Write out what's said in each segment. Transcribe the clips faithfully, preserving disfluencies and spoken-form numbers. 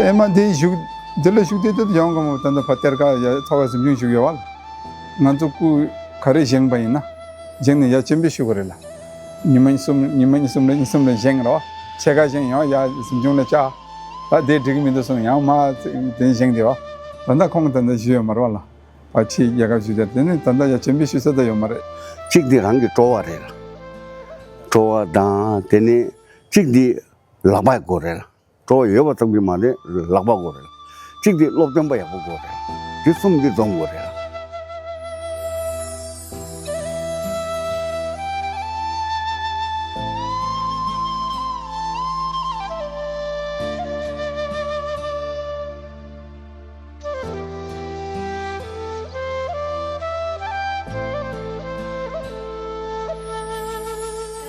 ཨེ་མ་འདི་བཞུགས། འདི་ལ་བཞུགས་དེ་དུས་ཡང་གང་མོ་ད་ལྟ་ཕ་གཏེར་ཁ་ཡ་ཚ་བ་གཟིམ་ཆུང་བཞུགས་ཡོད་བ་ལ། ང་ཚོ་སྐུ་ག་རེ་བཞེངས་པ་ཡིན་ན། བཞེངས་ནས་ཡ་སྤྱན་འབུལ་ཞུ་དགོས་རེད་ལ། ཉི་མ་གསུམ། ཉི་མ་གཉིས་གསུམ་ལ་གཉིས་གསུམ་ལ་བཞེངས་རེད་བ། ཕྱེད་ཀ་བཞེངས་ཡང་ཡ་གཟིམ་ཆུང་ལ་བཅར། ད་དེ་འགྲིག་གི་མི་འདུག་གསུངས་ཡང་མ་དེ་བཞེངས་དེ་བ། ད་ལྟ་ཁོང་ད་ལྟ་བཞུགས་ཡོད་མ་རེད་བ་ལ། ཕ་ཕྱི་རྒྱལ་ཁབ་བཞུགས་དེར་དེ་ནི་ད་ལྟ་ཡ་སྤྱན་འབུལ་ཞུ་ས་ད་ཡོད་མ་རེད། གཅིག་འདི་རང་གི་སྤྲོ་བ་རེད་ལ། སྤྲོ་བ་དང་དེ་ནི་གཅིག་འདི་ལག་པ་དགོས་རེད་ལ། སྤྲོ་བ་ཡོད་པ་ཙམ་གྱིས་མ་རེད། ལག་པ་དགོས་རེད། གཅིག་དེ་སློབ་སྟོན་པ་ཡག་པོ་དགོས་རེད། དེ་གསུམ་དེ་འཛོམས་དགོས་རེད།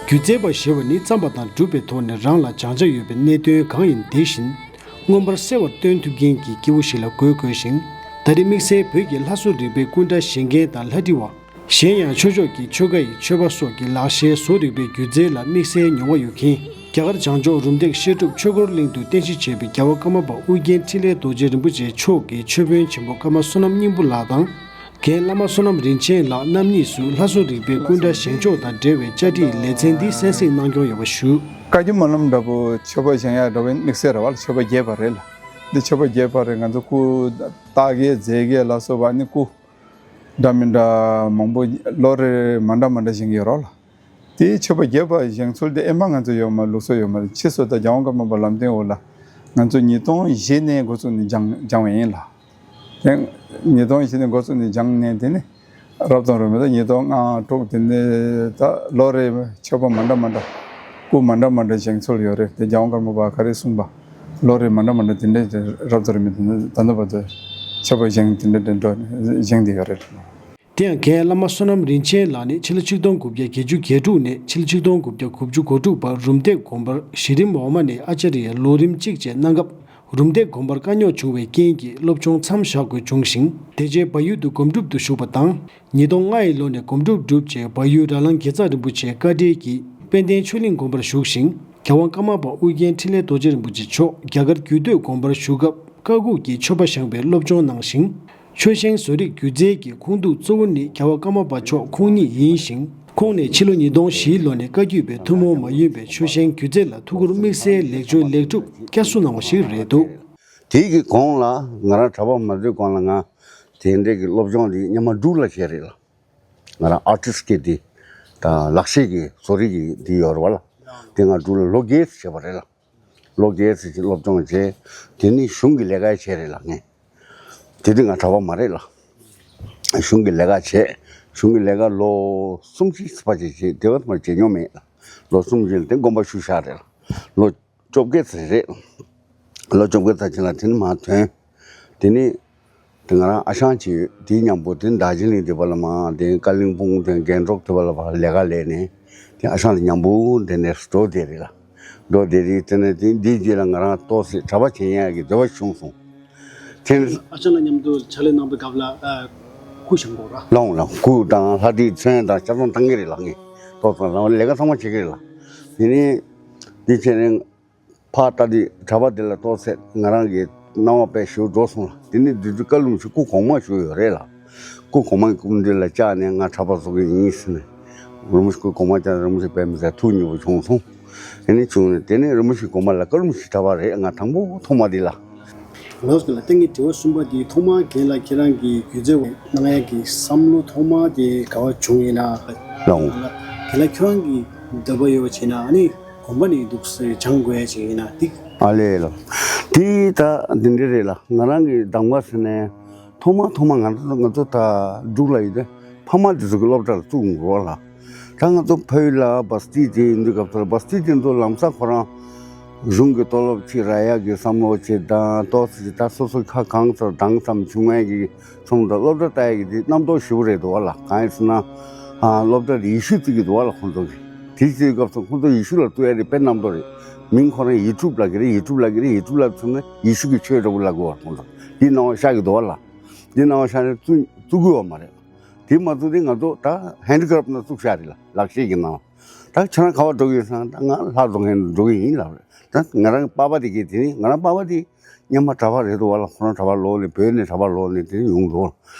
སྒྱུ་རྩལ་པ་ཞེས་པ་ནི་བརྩམས་པ་དང་གྲུབ་པའི་ཐོག་ནས་རང་ལ་སྦྱང་བྱ་ཡོད་པའི་གནད་དོན་གང་ཡིན་དེ་བཞིན། མངོན་པར་གསལ་བར་སྟོན་ཐུབ་མཁན་གྱི་སྐྱེས་བུ་ཞིག་ལ་གོ་དགོས་ཤིང་། ད་རེས་དམིགས་བསལ་བོད་ཀྱི་ལྷ་བཟོ་རིག་པའི་སྐུ་འདྲ་བཞེངས་མཁན་དང་ལྷ་བྲིས་པ། གཞན་ཡང་ཆོས་ཕྱོགས་ཀྱི་ཆོ་ག་ཡི་མཆོད་པ་སོགས་ཀྱི་ལག་ཤེས་བཟོ་རིག་པའི་སྒྱུ་རྩལ་ལ་དམིགས་བསལ་མྱོང་བ་ཡོད་མཁན། རྒྱ་གར་བྱང་ཕྱོགས་རུམ་བཏེག་བཤད་སྒྲུབ་ཆོས་འཁོར་གླིང་དུ་རྟེན་གཞི་བྱས་པའི་རྒྱལ་བ་ཀརྨ་པ་ཨོ་རྒྱན་འཕྲིན་ལས་རྡོ་རྗེ་རིན་པོ་ཆེ་མཆོག་གི་མཆོད་དཔོན་ཆེན་པོ་ཀརྨ་བསོད་ནམས་སྙིང་པོ་ལགས་དང་། རྒན་བླ་མ་བསོད་ནམས་རིན་ཆེན་ལགས་རྣམ་གཉིས་སུ་ལྷ་བཟོ་རིག་པའི་སྐུ་འདྲ་བཞེངས་ཕྱོགས་དང་འབྲེལ་བའི་བཅར་འདྲིའི་ལེ་ཚན་འདི་གསན་གཟིགས་གནང་སྐྱོང་ཡོད་པ་ཞུ། བཀའ་བརྒྱུད་སྨོན་ལམ་འདྲ་པོ་མཆོད་པ་བཞེངས་ཡག་འདྲ་བོའི་དམིགས་བསལ་རེད་བ་ལ། མཆོད་པ་རྒྱས་པ་རེད་ལ། འདི་མཆོད་པ་རྒྱས་པ་རེད། ང་ཚོ་སྐུ་རྟགས་བརྒྱད་རྫས་བརྒྱད་ལ་སོགས་པ་ནི་སྐུ་འདྲ་མི་འདྲ་མང་པོ་ལོ་རེ་མ་འདྲ་མ་འདྲ་བཞེངས་ཡོད་རོགས་ལ། དེའི་མཆོད་པ་རྒྱས་པ་བཞེངས་ཚུལ་དེ་ཨེ་མ་ང་ཚོ་ཡོད་མ་ལུགས་སྲོལ་ཡོད་མ་རེད། ཕྱིས་སུ་ད་རྒྱལ་དབང་ཀརྨ་པ་ལམ་སྟོན་འོག་ལ་ང་ཚོ་ཉིས་སྟོང་བཞི་ནས་འགོ་བཙུགས་ནས་སྦྱང་སྦྱང་བ་ཡིན་ལ། དེ་ཉིས་སྟོང་བཞི་ནས་འགོ་བཙུགས་ནས་སྦྱངས་ནས་དེ་ནི་རབ་དང་རིམ་པ་ད་ཉིས་སྟོང་ལྔ་དྲུག་དེ་ནས་ད་ལོ་རེ་མཆོད་པ་མ་འདྲ་མ་འདྲ་སྐུ་མ་འདྲ་མ་འདྲ་བཞེངས་ཚུལ་ཡོད་རེད། དེ་རྒྱལ་དབང་ཀརྨ་པ་ག་རེ་གསུངས་པ་ལོ་རེ་མ་འདྲ་མ་འདྲ་དེ་འདྲ་དེ་རབ་དང་རིམ་པ་དེ་འདྲ་ད་ལྟ་བར་དུ་མཆོད་པ་བཞེངས་དེ་འདྲ་དེ་འགྲོ་བཞེངས་བསྡད་ཡོད་རེད། དེ་ཡང་རྒན་བླ་མ་བསོད་ནམས་རིན་ཆེན་ལགས་ནི་ཕྱི་ལོ་ཆིག་སྟོང་དགུ་བརྒྱ་བརྒྱད་ཅུ་གྱ་དྲུག་ནས་ཕྱི་ལོ་ཆིག་སྟོང་དགུ་བརྒྱ་དགུ་བཅུ་གོ་དྲུག་བར་རུམ་བཏེག་དགོན་པར་གཞི་རིམ་འོག་མ་ནས་ཨ་ཅཱ་རི་ཡ་ལོ་རིམ་གཅིག་བཅས་གནང་སྐབས། རུམ་བཏེག་དགོན་པར་དཀའ་རྙོག་བྱུང་བའི་རྐྱེན་གྱིས་སློབ་སྦྱོང་མཚམས་བཞག་དགོས་བྱུང་ཞིང་། དེ་རྗེས་བལ་ཡུལ་དུ་སྒོམ་སྒྲུབ་ཏུ་ཞུགས་པ་དང་། ཉིས་སྟོང་ལྔ་ཡི་ལོ་ནས་སྒོམ་སྒྲུབ་གྲུབ་རྗེས་བལ་ཡུལ་ར་ལང་དགེ་རྩ་རིན་པོ་ཆེའི་བཀའ་དྲིན་གྱིས་དཔལ་ལྡན་ཆོས་གླིང་དགོན་པར་ཞུགས་ཤིང་། རྒྱལ་དབང་ཀརྨ་པ་ཨོ་རྒྱན་འཕྲིན་ལས་རྡོ་རྗེ་རིན་པོ་ཆེ་མཆོག་རྒྱ་གར་རྒྱུད་སྟོད་དགོན་པར་བཞུགས་སྐབས་བཀའ་འགུགས་ཀྱི་མཆོད་པ་བཞེངས་པའི་སློབ་སྦྱོང་གནང་ཞིང་། ཆོས་བཞེངས་བཟོ་རིག་སྒྱུ་རྩལ་གྱི་ཁུངས་གཏུགས་གཙོ་བོ་ནི་རྒྱལ་བ་ཀརྨ་པ་མཆོག་ཁོང་ཉིད་ཡིན་ཞིང་། ཁོང་ནས་ཕྱི་ལོ་ཉིས་སྟོང་བཞིའི་ལོ་ནས་བཀའ་བརྒྱུད་པའི་ཐུན་མོང་མ་ཡིན་པའི་ཆོས་བཞེངས་སྒྱུ་རྩལ་ལ་ཐུགས་ཁུར་དམིགས་བསལ་ལེགས་བཅོས་ལེགས་གྲུབ་བསྐྱར་གསོ་གནང་བ་ཞིག་རེད་འདུག། དེའི་གི་གོང་ལ་ང་རང་གྲྭ་པ་མ་བསྡུས་གོང་ལ་ང་དེ་འདྲའི་གི་སློབ་སྦྱོང་དེ་སྔོན་མ་འབྲུག་ལ་བྱས་རེད་ལ། ང་རང་ཨར་ཊིསི་གི་དེ་དང་ལག་ཤེས་ཀྱི་བཟོ་རིག་གི་དེ་ཡོད་རེད་བ་ལ། དེ་ང་འབྲུག་ལ་ལོ་བརྒྱད་ཙམ་བྱས་པ་རེད་ལ། ལོ་བརྒྱད་ཙམ་ཅིག་སློབ་སྦྱོང་བྱས། དེ་ནི་གཞུང་གི་ལས་ཀ་བྱས་རེད་ལ་ངས། དེ་དུས་ང་གྲྭ་པ་མ་རེད་ལ། གཞུང་གི་ལས་ཀ་བྱས། གཞུང་གི་ལས་ཀ་ལོ་གསུམ་བཞི་ཙམ་ཅིག་བྱས། དེ་བ་ཙམ་བྱེད་མྱོང་མེད་ལ། ལོ་གསུམ་བཞི་ལ་དེ་དགོན་པ་བཞུགས་བཞག་རེད་ལ། ལོ་བཅོ་བརྒྱད་ཙམ་རེད། ལོ་བཅོ་བརྒྱད་ཙམ་ཅིག་ལ་དེ་ནི་མར་ཐོན། དེ་ནི། དེ་ང་རང་ཨ་ཞང་ཅིག་ཡོད། དེའི་མཉམ་པོ་དེ་རྡོ་རྗེ་གླིང་དེ་བ་ལ་མ་དེ་ཀ་ལིང་སྤུང་དེ་རྒན་གྲོགས་དེ་བ་ལ་བ་ལས་ཀ་ལས་ནས་དེ་ཨ་ཞང་དེ་མཉམ་པོ་དེ་ནས་འགྲོ་བསྡད་རེད་ལ། འགྲོ་བསྡད་རེད། དེ་ནས་དེ་འདིའི་རྗེས་ལ་ང་རང་ཏོག་ཙམ་གྲྭ་པ་བྱེད་ཡག་གི་འདོད་པ་བྱུང་སོང་། དེ་ནས་ཨ་ཞང་ལ་མཉམ་དུ་ཕྱག་ལས་གནང་པའི་སྐབས་ལ་ཨ་སྐུ་བཞེངས་དགོས་ར། ལོང་ལ་སྐུ་དང་ལྷ་བྲིས་ཚོན་དང་ཆ་ཚང་བཏང་གི་རེད་ལ། ངས་ཏོག་ཙམ་ལ་ལས་ཀ་ཚང་མ་བྱེད་ཀྱི་རེད་ལ། དེ་ནས་འདི་བྱས་ནས། ཕར་ལྟ་དུས་གྲྭ་པ་དེ་ལ་ཏོག་ཙམ་ང་རང་གི་སྣང་བ་དཔེ་ཞེ་པོ་འགྲོ་སོང་ལ། དེ་ནས་དེ་དུས་བཀའ་ལུང་ཞིག་སྐུ་གོང་མ་བཞུགས་ཡོད་རེད་ལ། སྐུ་གོང་མ་གི་སྐུ་མདུན་ལ་བཅར་ནས་ང་གྲྭ་པ་བཟོ་གི་ཡིན་ཟེར་ནས། རིན་པོ་ཆེ་སྐུ་གོང་མ་བཅར་ནས་རིན་པོ་ཆེ་དཔེ་མི་སྲིད་ཐུགས་མཉེས་པོ་བྱུང་སོང་། དེ་ནས་བྱུང་ནས་དེ་ནས་རིན་པོ་ཆེ་གོང་མ་ལ་བཀའ་ལུང་ཞིག་གྲྭ་པ་རེད། ང་དང་པོ་ཐོག་མ་དེ་ལ། ལགས་སོ། ལ་ཏིང་གི་དྲི་བ་གསུམ་པ་དེ་ཐོག་མར་རྒན་ལགས་ཁྱེད་རང་གི་སྒྱུ་རྩལ་གནང་ཡག་གི་བསམ་བློ་ཐོག་མ་དེ་ག་བ་བྱུང་ཡིན་ན། ལགས་འོང་། རྒན་ལགས་ཁྱེད་རང་གི་འདོད་པ་ཡོད་བྱས་ན་ཨ་ནི་དགོན་པ་ནས་འདུག་སེ་སྦྱང་དགོས་ཡ་ཅིག་ཡིན་ན་འགྲིག། ཨ་ལས་ལགས། དེ་ད་འདི་འདྲ་རེད་ལ། ང་རང་གི་གདམ་ག་ཟེར་ནས་ཐོག་མ་ཐོག་མ་ང་ཚོ་ང་ཚོ་ད་འབྲུག་ལ་ཡོད་དུས་ཕ་མ་དེ་ཚོ་གི་སློབ་གྲྭ་ལ་བཙུགས་འགྲོ་བ་ལ། ད་ང་ཚོ་ཕ་ཡུལ་ལ་བ་སྟི་དེ་ཡིན་དུས་སྐབས་སུ་བ་སྟི་དེ་ཚོ་ལམ་སང་ཁོ་རང་གཞུང་གི་སྟོབས་ལོབ་ཅིག་རག་ཡག་གི་བསམ་བློ་ཅིག་དང་ཏོག་ཙམ་ཅིག་ད་སོ་སོ་ཁ་གང་ཚར་དང་ཙམ་བྱུང་ཡག་གི་ཚོམས་དང་སློབ་གྲྭ་ལྟ་ཡག་གི་དེ་རྣམ་རྟོག་ཞེ་པོ་རེད་འདུག་བ་ལ། གང་ཡིན་ཟེར་ན་ཨ་སློབ་གྲྭ་དེ་ཡེ་ཤུ་བརྩི་གི་འདུག་བ་ལ་ཁོང་ཚོ་གི། དེ་བརྩི་སྐབས་སུ་ཁོང་ཚོ་ཡེ་ཤུ་ལ་བཏུ་ཡག་དེ་དཔེ་རྣམ་རྟོག་རེད། མིང་ཁོ་རང་ཡེ་ཊུབ་ལབ་གི་རེད། ཡེ་ཊུབ་ལབ་གི་རེད། ཡེ་ཊུབ་ལབ་ཚུགས་ན་ཡེ་ཤུ་གི་ཆོས་འདྲ་པོ་ལབ་དགོས་བ། ཁོང་ཚོ་དེ་སྣང་བ་ཤར་གི་འདུག་བ་ལ། དེ་སྣང་བ་ཤར་ནས་བཙུགས་བཙུགས་དགོས་བ་མ་རེད། དེ་མ་བཙུགས་དེ་ང་ཚོ་ད་ཧེན་ཌི་ཀ་རབ་ནང་བཙུགས་བཞག་རེད་ལ། ལག་ཤེས་ཀྱི་ནང་། ད་ཁྱེད་རང་ག་པར་འགྲོ་གི་ཡོད་ཟེར་ན། ད་ང་ལྷ་བཟོ་མཁན་འགྲོ་གི་ཡིན་ལབ་རེད། ད་ང་རང་གི་པ་ཕ་དེ་གིས་དེ་ནི་ང་རང་པ་ཕ་དེ་ སྔོན་མ་གྲྭ་པ་རེད་འདུག་བ་ལ། ཁོ་རང་གྲྭ་པ་ལོག་ནས་བོད་ནས་གྲྭ་པ་ལོག་ནས་དེ་ནས་ཡོང་འདུག་བ་ལ།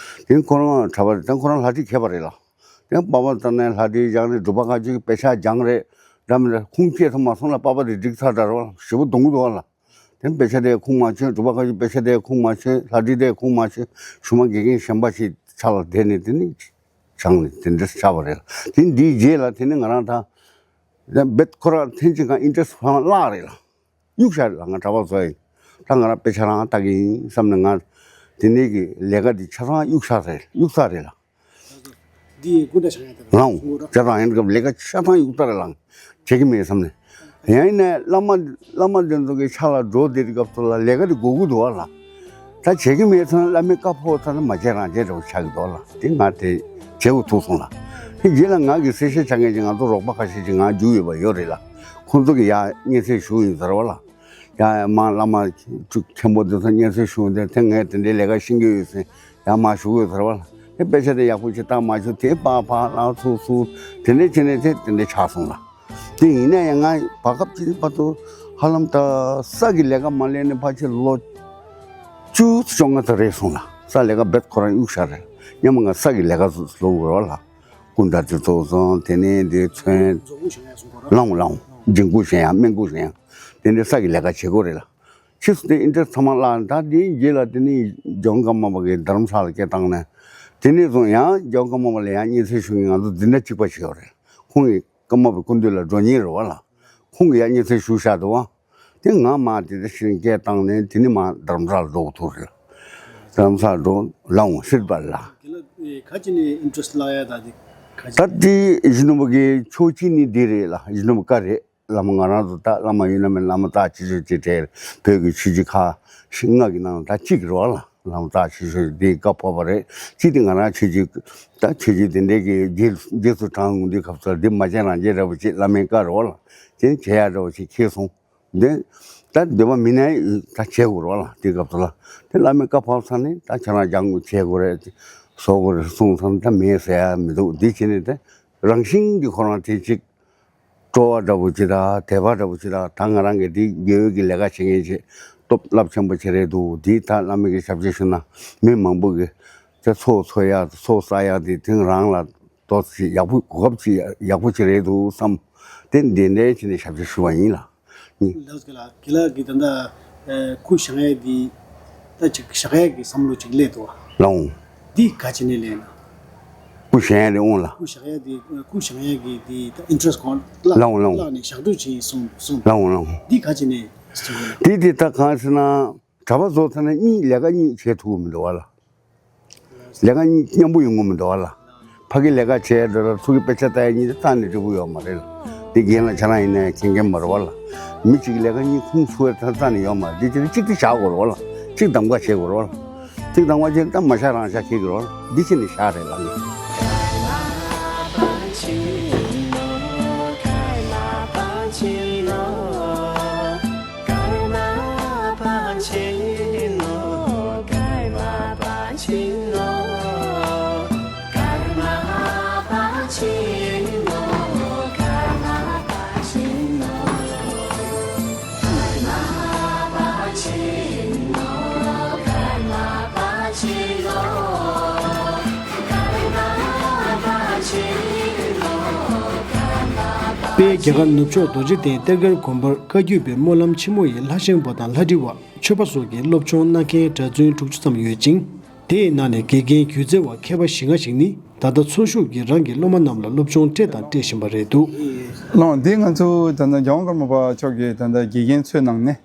དེ་ནས་ཁོ་རང་གྲྭ་པ་རེད། ད་ཁོ་རང་ལྷ་བྲིས་མཁས་པ་རེད་ལ། དེ་པ་ཕ་ད་ནས་ལྷ་བྲིས་སྦྱངས་རེད། འབྲུག་པ་དགའ་སྐྱིད་ཀྱི་དཔེ་ཆ་སྦྱངས་རེད། འདྲ་མི་འདྲ་ཁུངས་སྐྱེལ་ཐུབ་མ་སོང་ལ། པ་ཕ་དེ་འགྲིག་ཚར་འདྲ་རེད་བ་ལ། ཞེ་པོ་གདོང་གི་འདུག་བ་ལ། དེ་དཔེ་ཆ་དེ་ཁུངས་མ་འཁྱོལ། འབྲུག་པ་དགའ་སྐྱིད་དཔེ་ཆ་དེ་ཁུངས་མ་འཁྱོལ། ལྷ་བྲིས་དེ་ཁུངས་མ་འཁྱོལ། གཞུག་མ་དགེ་རྒན་གཞན་པ་ཞིག་ཕྱག་ལ་བསྡད་ནས་དེ་ནས་སྦྱངས་ནས་དེ་འདྲ་ཆགས་པ་རེད་ལ། དེ་འདིའི་རྗེས་ལ་དེ་ནས་ང་རང་ད་རྦད་ཁོ་རང་ཐེངས་གཅིག་གང་ཨིན་ཊེ་རེ་སི་ཕ་མ་བརླག་རེད་ལ། གཡུག་བཞག་རེད་ལ། ང་གྲྭ་པ་བཟོ་ཡིན། ད་ང་རང་དཔེ་ཆ་རང་ལྟ་གི་ཡིན་བསམ་ནས། ང་དེ་ནས་ཀྱི་ལས་ཀ་འདི་ཆ་ཚང་གཡུག་བཞག་རེད། གཡུག་ཚར་རེད་ལ། འདི་སྐུ་འདྲ་བྱ་ཡ་དེ་ལ་ལའང་ཆ་ཚང་ཡིན་སྐབས་ལས་ཀ་ཆ་ཚང་གཡུག་ཚར་རེད་ལ། བྱེད་ཀྱི་མེད་བསམ་ནས། ཡང་ཡིན་ནའི་བླ་མ་བླ་མ་དེ་ཚོ་གི་ཕྱག་ལ་འགྲོ་བསྡད་དུས་སྐབས་སུ་ལ་ལས་ཀ་དེ་དགོས་ཀྱི་འདུག་བ་ལ། ད་བྱེད་ཀྱི་མེད་ཚོད་བླ་མའི་བཀའ་ཕོབ་ཚར་ན་མ་བྱས་རང་བྱས་འདྲ་བོ་ཆགས་ཀྱི་འདུག་ལ། དེ་ང་དེ་བྱེད་དགོས་ཐུག་སོང་ལ། དེ་རྗེས་ལ་ང་གི་གསལ་བཤད་བྱ་མཁན་ཅིག་ང་ཚོ་རོགས་པ་ཁ་ཤས་ཅིག་ང་རྒྱུགས་ཡོད་པ་ཡོད་རེད་ལ། ཁོང་ཚོ་གི་ཡ་སྙན་སེང་ཞུ་ཡོད་ཟེར་བ་ལ། ཡ་ཡ་མ་བླ་མ་མཁན་པོ་དེ་ཚོ་སྙན་སེང་ཞུ་དེ་དེ་ངས་དེ་འདྲའི་ལས་ཀ་ཤེས་ཀྱི་ཡོད་ཟེར་ཡ་མ་ཞུ་དགོས་ཟེར་བ་ལ། དེ་དཔེ་ཆ་དེ་ཡག་པོ་ཅིག་བལྟ་མ་བྱུང་། དེ་པག་ཕག་ལ་ཚུགས་ཚུགས་དེ་འདྲས་བྱས་ནས་དེ་དེ་འདྲས་ཆགས་སོང་ལ། དེ་ཡིན་ན་ཡང་ང་བར་སྐབས་ཅིག་བར་དུ་ཧ་ལམ་ད་ས་གི་ལས་ཀ་མ་ལས་ནས་ཕལ་ཆེར་ལོ་བཅུ་བཅོ་ལྔ་ཙམ་རེད་སོང་ལ། ས་ལས་ཀ་རྦད་ཁོ་རང་གཡུག་བཞག་རེད། སྔོན་མ་ང་ས་གི་ལས་ཀ་བཟོ་དགོས་རེད་བ་ལ། སྐུ་འདྲ་དེ་ཚོ་བཟོ། དེ་ནས་དེ་ཚོན་ལོང་ལོང་། འཇིམ་སྐུ་བཞེངས་ཡ། སྨན་སྐུ་བཞེངས་ཡ། དེ་འདྲའི་ས་གི་ལས་ཀ་བྱེད་དགོས་རེད་ལ། ཕྱིས་སུ་དེ་ཨིན་ཊེ་རེ་སི་ཚང་མ་བརླག་ནས། ད་དེའི་རྗེས་ལ་དེ་ནས་རྒྱལ་དབང་ཀརྨ་པ་གིས་རྡ་རམ་ས་ལ་སྐད་བཏང་ནས། དེ་ནས་བཟུང་ཡང་རྒྱལ་དབང་ཀརྨ་པ་ལ་ཡང་སྙན་སེང་ཞུ་མཁན་ང་ཚོ་འཛིན་གྲྭ་གཅིག་པ་ཞིག་ཡོད་རེད། ཁོང་གིས་ཀརྨ་པའི་སྐུ་མདུན་ལ་འགྲོ་མཁན་རེད་བ་ལ། ཁོང་གིས་ཡང་སྙན་སེང་ཞུ་བཞག་འདུག་བ། དེ་ང་མ་དེ་འདྲ་ཞིག་སྐད་བཏང་ནས་དེ་ནས་མ་རྡ་རམ་ས་ལ་འགྲོ་དགོས་ཐུག་རེད། རྡ་རམ་ས་ལ་འགྲོ་ལའང་སྲིད་པ་ལ། དེ་ལ་ཨེ་ག་ཅི་ནས་ཨིན་ཊེ་རེ་སི་བརླག་ཡ་ད་དེ་ག་ཅི། ད་དེ་གཞོན་ནུ་པ་གི་ཕྱོགས་གཅིག་ནས་དེ་རེད་ལ། གཞོན་ནུ་པ་བཀའ་རེད། བླ་མ་ང་རང་ཚོ་ད་བླ་མ་ཡིན་ན་མིན་བླ་མ་རྩ་ཆེ་ཤོས་ཅིག་རེད། བོད་ཀྱི་ཆོས་བརྒྱུད་ཁག་ལྔ་གི་ནང་ད་གཅིག་རེད་བ་ལ། བླ་མ་རྩ་ཆེ་ཤོས་འདི་བཀའ་ཕོབ་པ་རེད། གཅིག་དེ་ང་རང་ཆོས་བརྒྱུད་ད་ཆོས་བརྒྱུད་དེ་འདྲའི་གི་རྗེས་རྗེས་སུ་འབྲང་ཡོང་དུས་སྐབས་སུ་འདི་མ་བྱས་རང་བྱས་འདྲ་བོ་ཅིག་བླ་མའི་བཀའ་རེད་བ་ལ། དེ་བྱེད་ཡ་འདྲ་བོ་ཅིག་ཁེལ་སོང་། འདི་ད་འདོད་པ་མིན་ན་ད་བྱེད་དགོས་རེད་བ་ལ། དེ་སྐབས་སུ་ལ་དེ་བླ་མའི་བཀའ་ཕོབ་ཚར་ནས་ད་ཁྱེད་རང་སྦྱང་དགོས་བྱེད་དགོས་རེད། བཟོ་དགོས་རེད་གསུངས་ཚར་ནས། ད་མེད་ཟེར་ཡ་མི་འདུག་འདི་བྱས་ནས་ད་རང་བཞིན་གྱིས་ཁོ་རང་དེ་ཅིག་སྤྲོ་བ་འདྲ་པོ་ཅིག་དང་དད་པ་འདྲ་པོ་ཅིག་དང་། ད་ང་རང་གིས་འདི་དགེ་འོས་ཀྱི་ལས་ཀ་བྱེད་མཁན་ཅིག་སྟོབས་རླབས་ཆེན་པོ་ཅིག་རེད་འདུག་འདི་ད་བླ་མ་གི་ཞབས་ཕྱི་ཞུ་ན་མི་མང་པོ་གི་ད་ཚོགས་འཚོགས་ཡག་ཚོགས་བསགས་ཡག་འདི་དེང་རང་ལ་ཏོག་ཙམ་ཡག་པོ་གོ་སྐབས་ཅིག་ཡག་པོ་ཅིག་རེད་འདུག་བསམ། དེ་འདི་འདྲའི་བྱས་ནས་ཞབས་ཕྱི་ཞུ་བ་ཡིན་ལ། ལགས་སོ། ལགས་དགེ་ལགས་ཀྱིས་ད་ལྟ་ཨ་སྐུ་བཞེངས་ཡས་འདི་ད་ཅིག་བཞག་ཡས་ཀྱི་བསམ་བློ་ཅིག་སླེབས་འདུག་བ། ལགས་འོང་། འདི་ག་ཅི་ནས་སླེབས་ན། སྐུ་བཞེངས་ཡས་དེ་འོང་ལ། སྐུ་བཞག་ཡས་འདི་སྐུ་བཞེངས་ཡས་ཀྱི་འདི་ད་ཨིན་ཊེ་རེ་སི་གང་བརླག་ལགས་འོང་། ལགས་འོང་། བརླག་ནས་བཞག་འགྲོ་བྱས་སོང་སོང་། ལགས་འོང་། ལགས་འོང་། འདི་ག་ཅི་ནས་སོང་ན། འདི་འདི་ད་གང་ཟེར་ན། གྲྭ་པ་བཟོ་ཚར་ན་གཉིས་ལས་ཀ་གཉིས་བྱེད་ཐུབ་ཀྱི་མི་འདུག་བ་ལ། ལས་ཀ་གཉིས་མཉམ་པོ་ཡོང་གི་མི་འདུག་བ་ལ། ཕ་གི་ལས་ཀ་བྱས་འགྲོ་ར་ཚུར་གི་དཔེ་ཆ་ལྟ་ཡ་གཉིས་དེ་རྩ་ནས་འགྲིག་པོ་ཡོད་མ་རེད་ལ། དེ་རྒན་ལགས་ཁྱེད་རང་ཡིན་ནའི་མཁྱེན་མཁན་མ་རེད་བ་ལ། མི་གཅིག་གི་ལས་ཀ་གཉིས་ཁུངས་འཁྱོལ་བའི་རྩ་ནས་ཡོད་མ་རེད། འདི་ཕྱིར་གཅིག་དེ་བཞག་དགོས་རེད་བ་ལ། གཅིག་གདམ་ག་བྱེད་དགོས་རེད་བ་ལ། གཅིག་གདམ་ག་བྱས་ད་མ་བཞག་རང་བཞག་འཁྱེར་གི་རེད་བ་ལ། འདི་ཕྱིར་ནས་བཞག་རེད་ལ་ངས། དཔལ་རྒྱ་གར་ནུབ་ཕྱོགས་རྡོ་རྗེ་གདན་གཏེར་སྒར་དགོན་པར་བཀའ་བརྒྱུད་པའི་སྨོན་ལམ་ཆེན་མོ་ཡི་ལྷ་བཞེངས་པ་དང་ལྷ་བྲིས་པ། མཆོད་པ་སོགས་ཀྱི་སློབ་སྦྱོང་གནང་མཁན་གྲྭ་བཙུན་དྲུག་ཅུ་ཙམ་ཡོད་ཅིང་། དེའི་ནང་ནས་དགེ་རྒན་སྒྱུ་རྩལ་བ་མཁས་པ་བཞི་ལྔ་ཞིག་ནི་ད་ལྟ་འཚོ་བཞུགས་ཀྱི་རང་གི་སློབ་མ་རྣམས་ལ་སློབ་སྦྱོང་སྤྲད་དང་སྤྲད་བཞིན་པ་རེད་འདུག་ལགས་འོང་། འདི་ང་ཚོ་ད་ལྟ་རྒྱལ་དབང་ཀརྨ་པ་མཆོག་གི་ད་ལྟ་དགེ་རྒན་ཚོའི་ནང་ནས་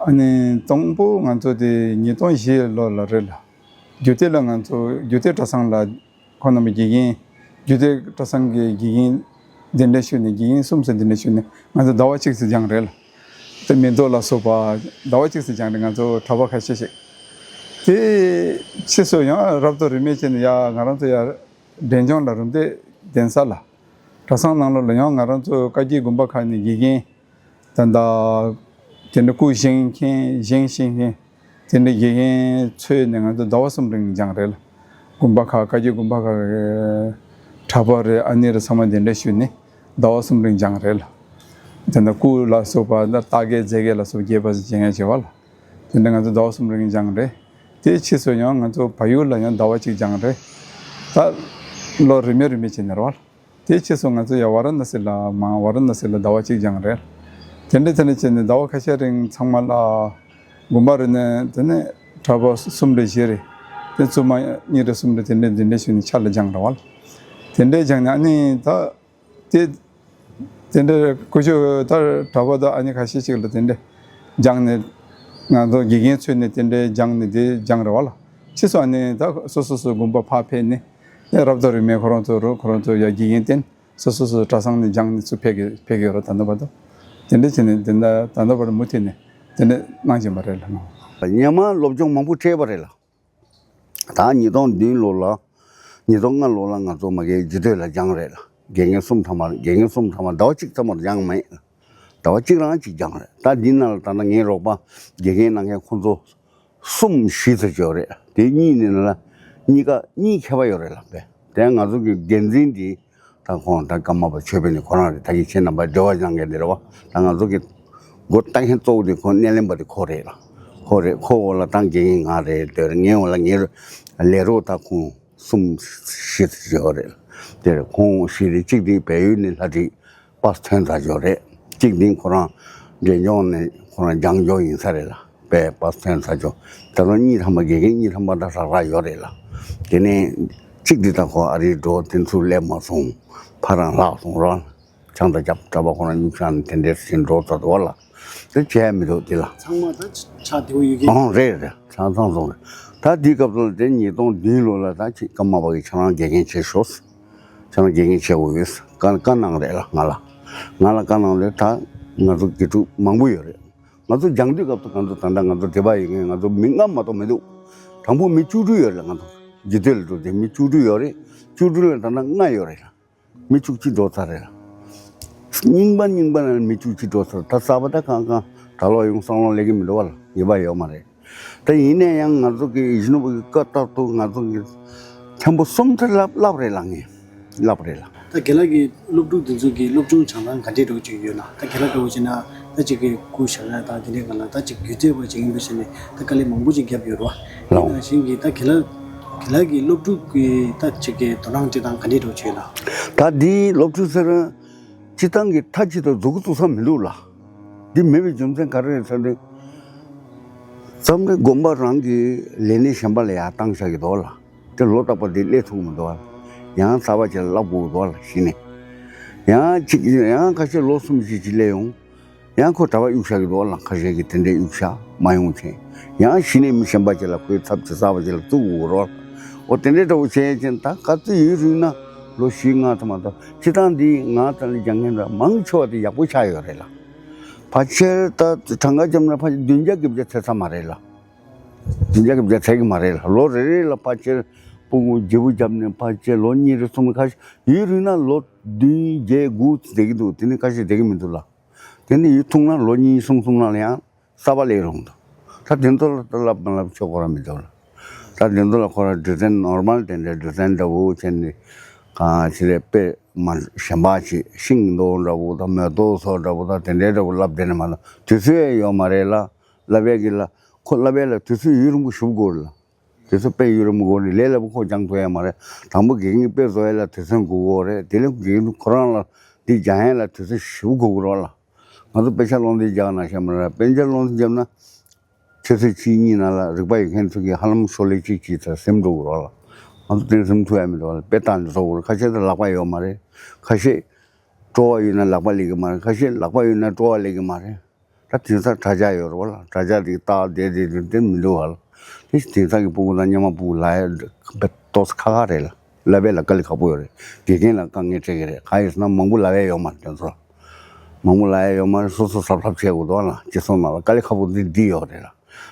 ཨ་ནི་དང་པོ་ང་ཚོ་དེ་ཉིས་སྟོང་བཞི་ལོ་ལ་རེད་ལ། རྒྱུད་སྟོད་ལ་ང་ཚོ་རྒྱུད་སྟོད་གྲྭ་ཚང་ལ་ཁོང་རྣམ་པའི་དགེ་རྒན། རྒྱུད་སྟོད་གྲྭ་ཚང་གི་དགེ་རྒན་གདན་འདྲེན་ཞུས་ནས་དགེ་རྒན་གསུམ་ཙམ་གདན་འདྲེན་ཞུས་ནས་ང་ཚོ་ཟླ་བ་གཅིག་ཙམ་སྦྱངས་རེད་ལ། དེ་མེ་ཏོག་ལ་སོགས་པ་ཟླ་བ་གཅིག་ཙམ་སྦྱངས་རེད། ང་ཚོ་གྲྭ་པ་ཁ་ཤས་ཤིག་དེ་ཕྱིས་སུ་ཡང་རབ་ཏུ་རིས་མེད་བྱས་ནས་ཡ་ང་རང་ཚོ་ཡ་འབྲས་ལྗོངས་ལ་རུམ་བཏེག་གདན་ས་ལ་གྲྭ་ཚང་ནང་ལོགས་ལ་ཡང་ང་རང་ཚོ་བཀའ་བརྒྱུད་དགོན་པ་ཁག་ནས་དགེ་རྒན། ད་ལྟ་དེ་འདྲ་སྐུ་བཞེངས་མཁན་བཞེངས་ཤེས་མཁན་དེ་འདྲ་དགེ་རྒན་འཚོལ་ནས་ང་ཚོ་ཟླ་བ་གསུམ་རིང་སྦྱངས་རེད་ལ། དགོན་པ་ཁག་བཀའ་བརྒྱུད་དགོན་པ་ཁག་གི་གྲྭ་པ་རེད། ཨ་ནེ་རེད། ཚང་མ་དེ་འདྲ་ཞུས་ནས་ཟླ་བ་གསུམ་རིང་སྦྱངས་རེད་ལ། དེ་འདྲ་སྐུ་ལ་སོགས་པ་ད་རྟ་བརྒྱད་རྫས་བརྒྱད་ལ་སོགས་རྒྱས་པ་སྦྱང་ཡ་བྱེད་པ་ལ། དེ་འདྲ་ང་ཚོ་ཟླ་བ་གསུམ་རིང་སྦྱངས་རེད། དེའི་ཕྱིས་སུ་ཡང་ང་ཚོ་བལ་ཡུལ་ལ་ཡང་ཟླ་བ་གཅིག་སྦྱངས་རེད། ད་ལོ་རིམ་པས་རིམ་པས་བྱས་ནས་རེད་བ། དེའི་ཕྱིས་སུ་ང་ཚོ་ཡང་ཝཱ་ར་ཎ་སི་ལ་མར་ཝཱ་ར་ཎ་སི་ལ་ཟླ་བ་གཅིག་སྦྱངས་རེད། དེ་འདྲ་དེ་འདྲ་བྱས་ནས་ཟླ་བ་ཁ་ཤས་རིང་ཚང་མ་ལ་དགོན་པ་རེ་ནས་དེ་ནས་གྲྭ་པ་གསུམ་རེ་བཞི་རེ། དེ་བཙུན་མ་གཉིས་རེ་གསུམ་རེ་དེ་འདྲ་དེ་འདྲ་ཞུས་ནས་ཆ་ལ་སྦྱངས་རེད་བ། དེ་འདྲ་སྦྱངས་ནས་ཨ་ནི་ད། དེ། དེ་འདྲའི་ཀུ་ཤུ་ད་གྲྭ་པ་དང་ཨ་ནི་ཁ་ཤས་ཅིག་ལ་དེ་འདྲ་སྦྱངས་ནས་ང་ཚོ་དགེ་རྒན་ཚུད་ནས་དེ་འདྲའི་སྦྱངས་ནས་དེ་སྦྱངས་རེད་བ་ལ། ཕྱིས་སུ་ཨ་ནི་ད་སོ་སོ་སོ་དགོན་པ་ཕར་ཕེབས་ནས་དེ་རབ་དང་རིམ་པས་ཁོ་རང་ཚོ་རུ་ཁོ་རང་ཚོ་ཡ་དགེ་རྒན་བསྟེན་སོ་སོ་སོ་གྲྭ་ཚང་ནས་སྦྱངས་ནས་ཚུར་ཕེབས་ཀྱི་ཕེབས་ཀྱི་ཡོད་རེད། ད་ལྟ་བར་དུ་དེ་འདྲ་བྱས་ནས་དེ་འདྲ་ད་ལྟ་བར་མུ་མཐུད་ནས་དེ་འདྲ་གནང་བཞིན་པ་རེད་ལ། སྔོན་མ་སློབ་སྦྱོང་མང་པོ་སྤྲད་པ་རེད་ལ། ད་ཉིས་སྟོང་བདུན་ལོ་ལ། ཉིས་སྟོང་ལྔ་ལོ་ལ་ང་ཚོ་མ་གིའི་རྗེས་སྟོད་ལ་སྦྱངས་རེད་ལ། དགེ་རྒན་གསུམ་ཐ་མར་དགེ་རྒན་གསུམ་ཐ་མར་ཟླ་བ་གཅིག་ཐ་མར་སྦྱངས་མེད་ལ། ཟླ་བ་གཅིག་རང་གཅིག་སྦྱངས་རེད། ད་འདི་ནང་ལ་ད་ལྟ་ངའི་རོགས་པ་དགེ་རྒན་གནང་མཁན་ཁོ་ཚོ་གསུམ་བཞི་ཙམ་ཡོད་རེད། དེ་གཉིས་ནི་ལ་གཉིས་ཀ་གཉིས་མཁས་པ་ཡོད་རེད་ལ། དཔེ་དེ་ང་ཚོ་གི་འགན་འཛིན་འདི། ད་ཁོང་ད་ཀརྨ་པ་ཆོས་འཕེལ་ནི་ཁོ་རང་རེད། ད་གི་ཁྱེད་རྣམ་པ་འབྲེལ་བ་གནང་མཁན་དེ་རེད་བ། ད་ང་ཚོ་གི་སྒོ་ལྟ་མཁན་གཙོ་བོ་དེ་ཁོ་སྣེ་ལེན་པ་དེ་ཁོ་རེད་ལ། ཁོ་རེད། ཁོ་འོག་ལ་ད་དགེ་རྒན་ང་རེད། དེ་ངའི་འོག་ལ་ངའི་ལས་རོགས་ད་ཁོང་གསུམ་བཞི་ཡོད་རེད། དེ་ཁོང་བཞི་རེད། གཅིག་དེ་བལ་ཡུལ་ནས་ལྷ་བྲིས་པ་ཐོན་ཚར་ཡོད་རེད། གཅིག་དེ་ཁོ་རང་འབྲས་ལྗོངས་ནས་ཁོ་རང་སྦྱང་འཇོག་ཡིན་ས་རེད་ལ། པས་པ་ཐོན་ཚར་ཆོག་ད་དུང་གཉིས་ཐམ་པ་དགེ་རྒན་གཉིས་ཐམ་པ་ད་རག་རག་ཡོད་རེད་ལ། དེ་ནས་གཅིག་འདི་ད་ཁོ་ཨ་རིའི་འགྲོ་དེ་ཚུར་སླེབས་མ་སོང་། ཕ་རང་ལྷག་སོང་རོགས། ཆང་ད་རྒྱབ་གྲྭ་པ་ཁོ་རང་གཉིས་ཆང་དེ་འདྲས་ཞིག་འགྲོ་ཚར་འདུག་ལ། དེ་བྱས་མི་འདུག་དེ་ལ། ཚང་མ་ད་ཆ་བདེ་བོ་ཡོད་ཀྱི། ཨང་རེད་རེད། ཆང་ཚང་སོང་རེད། ད་དེའི་སྐབས་སུ་ལ་དེ་ཉིས་སྟོང་བདུན་ལོ་ལ་ད་ཅིག་ཀརྨ་པ་གི་ཆང་རང་དགེ་རྒན་བྱེད་ཤོག་ཆང་རང་དགེ་རྒན་བྱེད་དགོས་ཡོད། བཀའ་བཀའ་གནང་རེད་ལ་ང་ལ། ང་ལ་བཀའ་གནང་རེད། ད་ང་ཚོ་དགེ་ཕྲུག་མང་པོ་ཡོད་རེད། ང་ཚོ་སྦྱང་དུས་སྐབས་སུ་ང་ཚོ་ད་ལྟ་ང་ཚོ་དེ་པ་ཡོད་མཁན་ང་ཚོ་མི་ལྔ་མ་གཏོགས་མི་འདུག་དང་པོ་མི་བཅུ་དྲུག་ཡོད་རེད། ང་ཚོ་རྗེས་སྡོད་ལ་འགྲོ་དེ་མི་བཅུ་དྲུག་ཡོད་རེད། བཅུ་དྲུག་ལ་ད་ལྟ་ལྔ་ཡོད་རེད། མི་བཅུ་གཅིག་འགྲོ་ཚར་རེད། རྙིང་པ་རྙིང་པ་ན་མི་བཅུ་གཅིག་འགྲོ་ཚར། ད་གསར་པ་ད་གང་གང་ད་ལོག་ཡོང་བསམ་བློ་སླེབས་ཀྱི་མི་འདུག་བ་ལ། ཡོད་པ་ཡོད་མ་རེད། ད་ཡིན་ན་ཡང་ང་ཚོ་གི་ཡིད་བཞིན་ནོར་བུ་གི་བཀའ་ལྟར་དུ་ང་ཚོ་གི་མཁན་པོ་གསུམ་དེ་བསླབ་བསླབ་རེད་ལ་ངས། ལབ་རེད་ལ། ད་རྒན་ལགས་ཀྱི་སློབ་ཕྲུག་འདི་ཚོ་གི་སློབ་སྦྱོང་བྱེད་སྟངས་ག་འདྲས་འདྲ་བོ་ཅིག་ཡོད་ལ། ད་རྒན་ལགས་འདྲ་བོ་བྱས་ན་ད་ཅིག་གི་སྐུ་བཞེངས་ཡ་དང་དེ་འདྲའི་སྒང་ལ་ད་ཅིག་སྒྱུ་རྩལ་པ་ཅིག་ཡིན་པ་བྱས་ནས་ད་དཀའ་ལས་མང་པོ་ཅིག་བརྒྱབ་ཡོད་རེད་བ། ལགས། དེ་ནང་བཞིན་གྱི་ད་རྒན་ལགས་རྒན་ལགས་ཀྱི་སློབ་ཕྲུག་གི་ད་ཅིག་གི་དོ་སྣང་སྤྲད་སྟངས་ག་འདྲས་འདྲ་བོ་ཅིག་ཡོད་ལ། ད་འདིའི་སློབ་ཕྲུག་ཟེར་སྤྱིར་བཏང་གི་མཐའ་གཅིག་ཏུ་འཛུགས་ཐུབ་ས་མི་འདུག་ལ། འདི་མེད་པའི་རྒྱུ་མཚན་ག་རེ་རེད་ཟེར་ན། མཚམས་རེ་དགོན་པ་རང་གི་ལས་གནས་གཞན་པ་ལ་ཡར་བཏང་བཞག་གི་འདུག་ལ། དེ་ལོ་རྟག་པར་དེ་སླེབས་ཐུབ་མི་འདུག་ལ། ཡང་གསར་པ་ཅིག་ལ་བསླབ་དགོས་འདུག་ལ་གཞི་ནས། ཡང་གཅིག་ཡང་ཁ་ཤས་ལོ་གསུམ་བཞི་ཅིག་སླེབས་ཡོང་། ཡང་ཁོ་གྲྭ་པ་གཡུག་བཞག་གི་འདུག་ལ། ཁ་ཤས་ཀྱིས་དེ་འདྲའི་གཡུག་བཞག་མ་ཡོང་བྱས། ཡང་གཞི་ནས་མི་གཞན་པ་ཅིག་ལ་ཁོའི་ཚབ་ཅིག་གསར་པ་ཅིག་ལ་བཙུགས་དགོས་རོགས། འོ་དེ་འདྲའི་འདྲ་བོ་བྱས་ཙང་ད་ག་ཚོད་ཡུན་རིང་ན་ལོ་བཞི་ལྔ་ཙམ་མ་གཏོགས་སྤྱིར་བཏང་འདི་ང་ད་ལ་སྦྱང་མཁན་འདྲ་མང་ཆེ་བ་དེ་ཡག་པོ་ཆགས་ཡོད་རེད་ལ། ཕལ་ཆེར་ད་གྲངས་ཀ་བརྒྱབ་ན་ཕལ་ཆེར་བདུན་བརྒྱ་བརྒྱད་བརྒྱ་ཚད་ས་མ་རེད་ལ། བདུན་བརྒྱ་བརྒྱད་བརྒྱ་ཚད་ཀྱི་མ་རེད་ལ། ལོ་རེ་རེ་ལ་ཕལ་ཆེར་སྤུ་གུ་བརྗེ་པོ་བརྒྱབ་ནས་ཕལ་ཆེར་ལོ་གཉིས་རེ་གསུམ་རེ་ཁ་ཤས་ཡུན་རིང་ན་ལོ་བདུན་བརྒྱད་དགུ་བསྡད་ཀྱི་འདུག་དེ་ནས་ཁ་ཤས་བསྡད་ཀྱི་མི་འདུག་ལ། དེ་ནས་ཡུན་ཐུང་ན་ལོ་གཉིས་གསུམ་གསུམ་ནང་ལ་ཡང་གསར་པ་སླེབས་རུང་འདུག་ད་དེ་ཚོ་ལ་ད་ལབ་མ་ལབ་ཆོག་ཁོ་རང་མི་འདུག་ལ། ད་དེ་ཚོ་ལ་ཁོ་རང་སྡེ་ཚན་ནོར་མལ་དེ་འདྲའི་སྡེ་ཚན་འདྲ་བོ་བྱས་ནས་གང་ཅི་རེད་དཔེ་མ་གཞན་པ་ཅིག་ཤིང་རྡོག་འདྲ་བོ་དང་མེ་ཏོག་སོགས་འདྲ་བོ་དང་དེ་འདྲའི་འདྲ་བོ་ལབ་བསྡད་ནས་མ་ལབ་དུས་ཚོད་ཡོད་མ་རེད་ལ། ལབ་ཡས་ཀྱི་ལ་ཁོ་ལབ་ཡས་ལ་དུས་ཚོད་ཡུན་རིང་པོ་ཞུ་དགོས་རེད་ལ། དེ་ཚོ་དཔེ་ཡུན་རིང་པོ་འགོར་ནས་ལས་སླ་པོ་ཁོ་སྦྱང་ཐུབ་ཡ་མ་རེད། དང་པོ་དགེ་རྒན་གྱིས་དཔེ་བཟོ་ཡ་ལ་དུས་ཚོད་འགོར་གྱི་ཡོད་རེད། དེ་ལས་དགེ་རྒན་ཁོ་རང་ལ་འདི་སྦྱང་ཡ་ལ་དུས་ཚོད་ཞེ་པོ་འགོར་གྱི་རེད་ལ། ང་ཚོ་དཔེ་ཆ་སློབ་ཚན་རྒྱག་ནང་བཞིན་མ་རེད། དཔེ་ཆ་སློབ་ཚན་བརྒྱབ་ན་ཆུ་ཚོད་གཅིག་གཉིས་ནང་ལ་རིག་པ་ཡོད་མཁན་ཚོ་གིས་ཧ་ལམ་ཤོག་ལྷེ་གཅིག་གཅིག་ཙམ་ཟིན་འགྲོ་གི་རེད་ལ། ང་ཚོ་དེ་ཟིན་ཐུབ་ཡ་མི་འདུག་ལ། དཔེ་བལྟས་ནས་བཟོ་དགོས་རེད། ཁ་ཤས་ཚོ་ལག་པ་ཡོད་མ་རེད། ཁ་ཤས་སྤྲོ་བ་ཡོད་ན་ལག་པ་སླེབས་ཀྱི་མ་རེད། ཁ་ཤས་ལག་པ་ཡོད་ན་སྤྲོ་བ་སླེབས་ཀྱི་མ་རེད། ད་དེང་སང་དྲ་རྒྱ་ཡོད་རེད་བ་ལ། དྲ་རྒྱ་དེ་ལྟ་བསྡད་དེ་དེ་དེ་མི་འདུག་བ་ལ། དེ་དེང་སང་གི་སྤུ་གུ་དང་སྔོན་མ་སྤུ་གུ་ལབ་ཡ་དཔེ་ཏོག་ཙམ་ཁ་ཁ་རེད་ལ། ལབ་ཡ་ལ་དཀའ་ལས་ཁག་པོ་ཡོད་རེད། དགེ་རྒན་ལ་དཀའ་ངལ་འཕྲད་ཀྱི་རེད། གང་ཡིན་ཟེར་ན་མང་པོ་ལབ་ཡ་ཡོད་མ་རེད། དེ་ཚོ་ལ་མང་པོ་ལབ་ཡ་ཡོད་མ་རེད། སོ་སོ་གཟབ་གཟབ་བྱེད་དགོས་འདུག་བ་ལ། སྤྱི་ཚོགས་ནང་ལ་དཀའ་ལས་ཁག་པོ་འདི་འདི་ཡོད་རེད་ལ།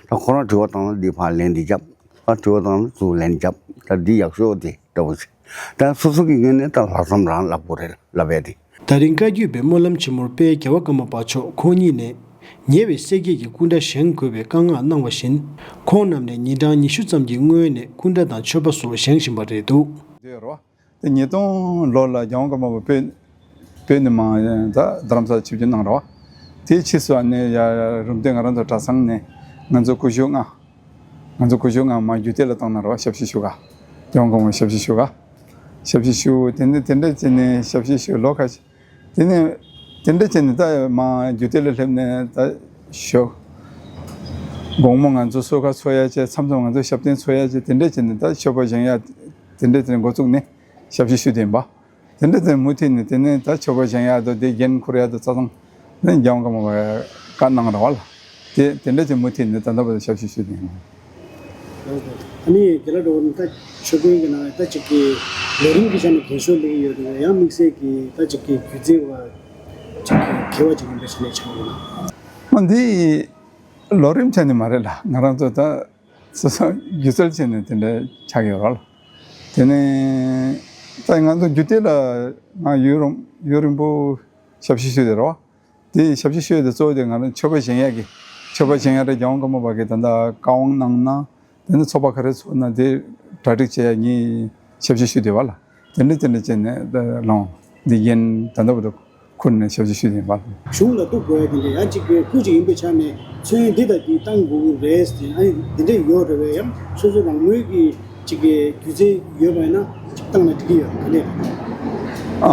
ད་ཁོ་རང་དྲི་བ་བཏང་ན་འདི་ཕར་ལན་འདི་རྒྱབ། ཕར་དྲི་བ་བཏང་ན་ཚུར་ལན་རྒྱབ། ད་འདི་ཡག་ཤོས་དེ་འདྲ་བོ་ཞིག་ད་སོ་སོ་གི་ངོས་ནས་ད་ལྷག་བསམ་རང་ལབ་དགོས་རེད་ལབ་ཡ་དེ། དེ་རིང་བཀའ་བརྒྱུད་པའི་སྨོན་ལམ་ཆེན་མོར་དཔལ་རྒྱལ་བ་ཀརྨ་པ་མཆོག་ཁོང་ཉིད་ནས་ཉེ་བའི་སྲས་བརྒྱད་ཀྱི་སྐུ་འདྲ་བཞེངས་དགོས་པའི་བཀའ་མངགས་གནང་བ་བཞིན། ཁོང་རྣམས་ནས་ཉིན་གྲངས་ཉི་ཤུ་ཙམ་གྱི་སྔོན་ནས་སྐུ་འདྲ་དང་མཆོད་པ་སོགས་བཞེངས་བཞིན་པ་རེད་འདུག་དེ་རེད་བ། དེ་ཉིས་སྟོང་ལོ་ལ་རྒྱལ་དབང་ཀརྨ་པ་བོད་བོད་ནས་མར་ད་རྡ་རམ་ས་ལ་ཆིབས་བསྒྱུར་གནང་རེད་བ། དེའི་ཕྱིས་སུ་ཨ་ནི་ཡ་རུམ་བཏེག་ང་རང་ཚོ་གྲྭ་ཚང་ནས་ ང་ཚོ་སྐུ་ཞབས་ལྔ། ང་ཚོ་སྐུ་ཞབས་ལྔ་མར་རྒྱུད་སྟོད་ལ་བཏང་གནང་རོགས། ཞབས་ཕྱི་ཞུ་ག་རྒྱལ་དབང་སྐུ་ངོ་ཞབས་ཕྱི་ཞུ་ག་ཞབས་ཕྱི་ཞུ། དེ་ནས་དེ་འདྲ་བྱས་ནས་ཞབས་ཕྱི་ཞུ་ལོ་ཁ་ཤས། དེ་ནས་དེ་འདྲ་བྱས་ནས་ད་མར་རྒྱུད་སྟོད་ལ་སླེབས་ནས་ད་ཞོགས། དགོང་མོ་ང་ཚོ་གསོལ་ཁ་འཚོགས་ཡ་བྱས། མཚམས་མཚམས་ང་ཚོ་ཞབས་བརྟན་འཚོགས་ཡ་བྱས། དེ་འདྲ་བྱས་ནས་ད་མཆོད་པ་བཞེངས་ཡ་དེ་འདྲ་བྱས་ནས་འགོ་བཙུགས་ནས་ཞབས་ཕྱི་ཞུས་བསྡད་ཡིན་པ། དེ་འདྲ་བྱས་མུ་མཐུད་ནས་དེ་ནས་ད་མཆོད་པ་བཞེངས་ཡ་དང་དེ་རྒྱན་འཁུར་ཡ་དང་ཆ་ཚང་ནས་རྒྱལ་དབང་ཀརྨ་པ་བཀའ་གནང་ར་བ་ལ། དེ་དེ་འདྲ་བྱས་མུ་མཐུད་ནས་ད་ལྟ་བར་དུ་ཞབས་ཕྱི་ཞུས་བསྡད་ཡིན། ཨ་ནི་རྒན་ལགས་འདྲ་བོ་ནི་ད་མཆོད་དཔོན་གྱི་ནང་ད་ཅིག་གི་ལས་རིམ་གྱི་ཆ་ནས་རྒན་ཤོས་སླེབས་ཀྱི་ཡོད་རེད། ཡང་དམིགས་བསལ་གྱི་ད་ཅིག་གི་སྒྱུ་རྩལ་བ་ཅིག་གི་མཁས་པ་ཅིག་ཡིན་པའི་ཆ་ནས་ཆགས་ཡོད་ན། ཨ་འདི་ལོ་རིམ་ཆ་ནས་མ་རེད་ལ། ང་རང་ཚོ་ད་སོ་སོ་སྒྱུ་རྩལ་བྱས་ནས་དེ་འདྲ་ཆགས་ཡོད་རེད་ལ། དེ་ནས་ད་ང་ཚོ་རྒྱུད་སྟོད་ལ་ང་ཡུན་རིང་ཡུན་རིང་པོ་ཞབས་ཕྱི་ཞུས་བསྡད་རེད་བ། དེ་ཞབས་ཕྱི་ཞུས་ཏེ་གཙོ་བོ་དེ་ང་རང་མཆོད་པ་བཞེངས་ཡག་གི། མཆོད་པ་བཞེངས་ཡག་དེ་རྒྱལ་དབང་ཀརྨ་པ་གིས་ད་ལྟ་བཀའ་དབང་གནང་ན། དེ་ནས་ཚོགས་པ་ག་རེ་ཚོགས་ན་དེ་གྲ་སྒྲིག་བྱེད་ཡག་ངས་ཞབས་ཕྱི་ཞུས་བསྡད་པ་ལ། དེ་འདྲ་དེ་འདྲ་བྱས་ནས་ད་ལོང་འདི་ཡིན། ད་ལྟ་བར་དུ་ཁུར་ནས་ཞབས་ཕྱི་ཞུས་བསྡད་ཡིན་པ། གཞུང་ལ་གཏུག་དགོས་ཡ་དེ་འདྲ་ཡང་གཅིག་གི་སྐུ་གཅིག་ཡིན་པའི་ཆ་ནས་མཚོན་འདི་དང་འདི་བཏང་དགོས་ཀྱི་རེད་ཟེར། ཨ་ནི་འདི་འདྲ་ཡོད་རེད་པས། ཡང་སོ་སོ་རང་མོས་ཀྱི་གཅིག་གི་སྒྱུ་རྩལ་ཡོད་པ་ཡིན་ན་གཅིག་བཏང་ན་འགྲིག་གི་ཡོད་རེད། ག་ལེར། ཨ།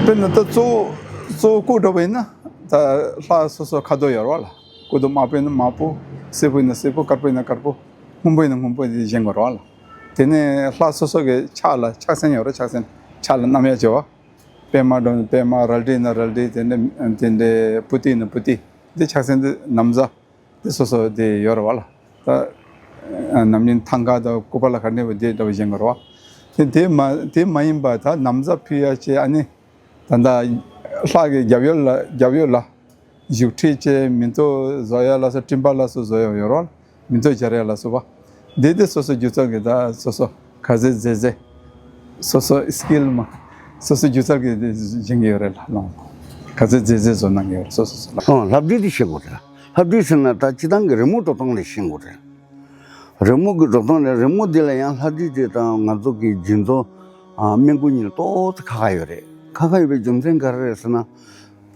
དཔེར་ན་ད་གཙོ་བོ་གཙོ་བོ་སྐུ་འདྲ་བ་ཡིན་ན་ད་ལྷ་སོ་སོ་ཁ་དོག་ཡོད་རེད་བ་ལ། སྐུ་གདུང་དམར་པོ་ཡིན་ན་དམར་པོ། སེར་པོ་ཡིན་ན་སེར་པོ། དཀར་པོ་ཡིན་ན་དཀར་པོ། སྔོན་པོ་ཡིན་ན་སྔོན་པོ་དེ་བཞེངས་དགོས་རེད་བ་ལ། དེ་ནས་ལྷ་སོ་སོ་གི་ཕྱག་ལ་ཕྱག་མཚན་ཡོད་རེད། ཕྱག་མཚན་ཕྱག་ལ་བསྣམས་ཡ་བྱེད་པ། པད་མ་འདྲ་པད་མ། རལ་གྲི་ཡིན་ན་རལ་གྲི། དེ་འདྲ་དེ་འདྲ་པུ་ཏི་ཡིན་ན་པུ་ཏི། དེ་ཕྱག་མཚན་དེ་ན་བཟའ་དེ་སོ་སོ་དེ་ཡོད་རེད་བ་ལ། ད་ནམ་རྒྱུན་ཐང་ག་དང་སྐུད་པ་ལ་ག་ནས་བ་དེ་འདྲ་བ་བཞེངས་དགོས་རེད་བ། དེ་དེ་མ་དེ་མ་ཡིན་པ་ད་ན་བཟའ་ཕུལ་ཡ་བྱས། ཨ་ནི་ད་ལྟ་ལྷ་གི་རྒྱབ་ཡོལ་ལ་རྒྱབ་ཡོལ་ལ་བཞུགས་ཁྲི་བཅས་མེ་ཏོག་བཟོ་ཡ་ལ་སོགས། སྤྲིན་པ་ལ་སོགས་བཟོ་ཡ་ཡོད་རེད། མེ་ཏོག་སྦྱར་ཡ་ལ་སོགས་པ། འདི་དེ་སོ་སོ་སྒྱུ་རྩལ་གྱི་ད་སོ་སོ་ག་ཚོད་མཛེས་མཛེས། སོ་སོ་སི་ཀིལ་མ། སོ་སོ་སྒྱུ་རྩལ་གྱི་དེ་བཞེངས་ཀྱི་ཡོད་རེད་ལ་ལོང་། ག་ཚོད་མཛེས་མཛེས་བཟོ་གནང་གི་ཡོད་རེད་སོ་སོ་སོ་ལ། ཨང་། ལྷ་བྲིས་དེ་བཞེངས་དགོས་རེད། ལྷ་བྲིས་ཟེར་ན་ད་སྤྱིར་བཏང་གི་རི་མོ་འགྲོ་སྟངས་ལ་བཞེངས་དགོས་རེད། རི་མོ་གི་འགྲོ་སྟངས་ལ་རི་མོ་འདི་ལ་ཡང་ལྷ་བྲིས་དེ་དང་ང་ཚོ་གི་རྒྱུན་ཚོ་ཨ་སྨན་སྐུ་གཉིས་ལ་ཏོག་ཙམ་ཁ་ཁ་ཡོད་རེད། ཁ་ཁ་ཡོད་པའི་རྒྱུ་མཚན་ག་རེ་རེད་ཟེར་ན།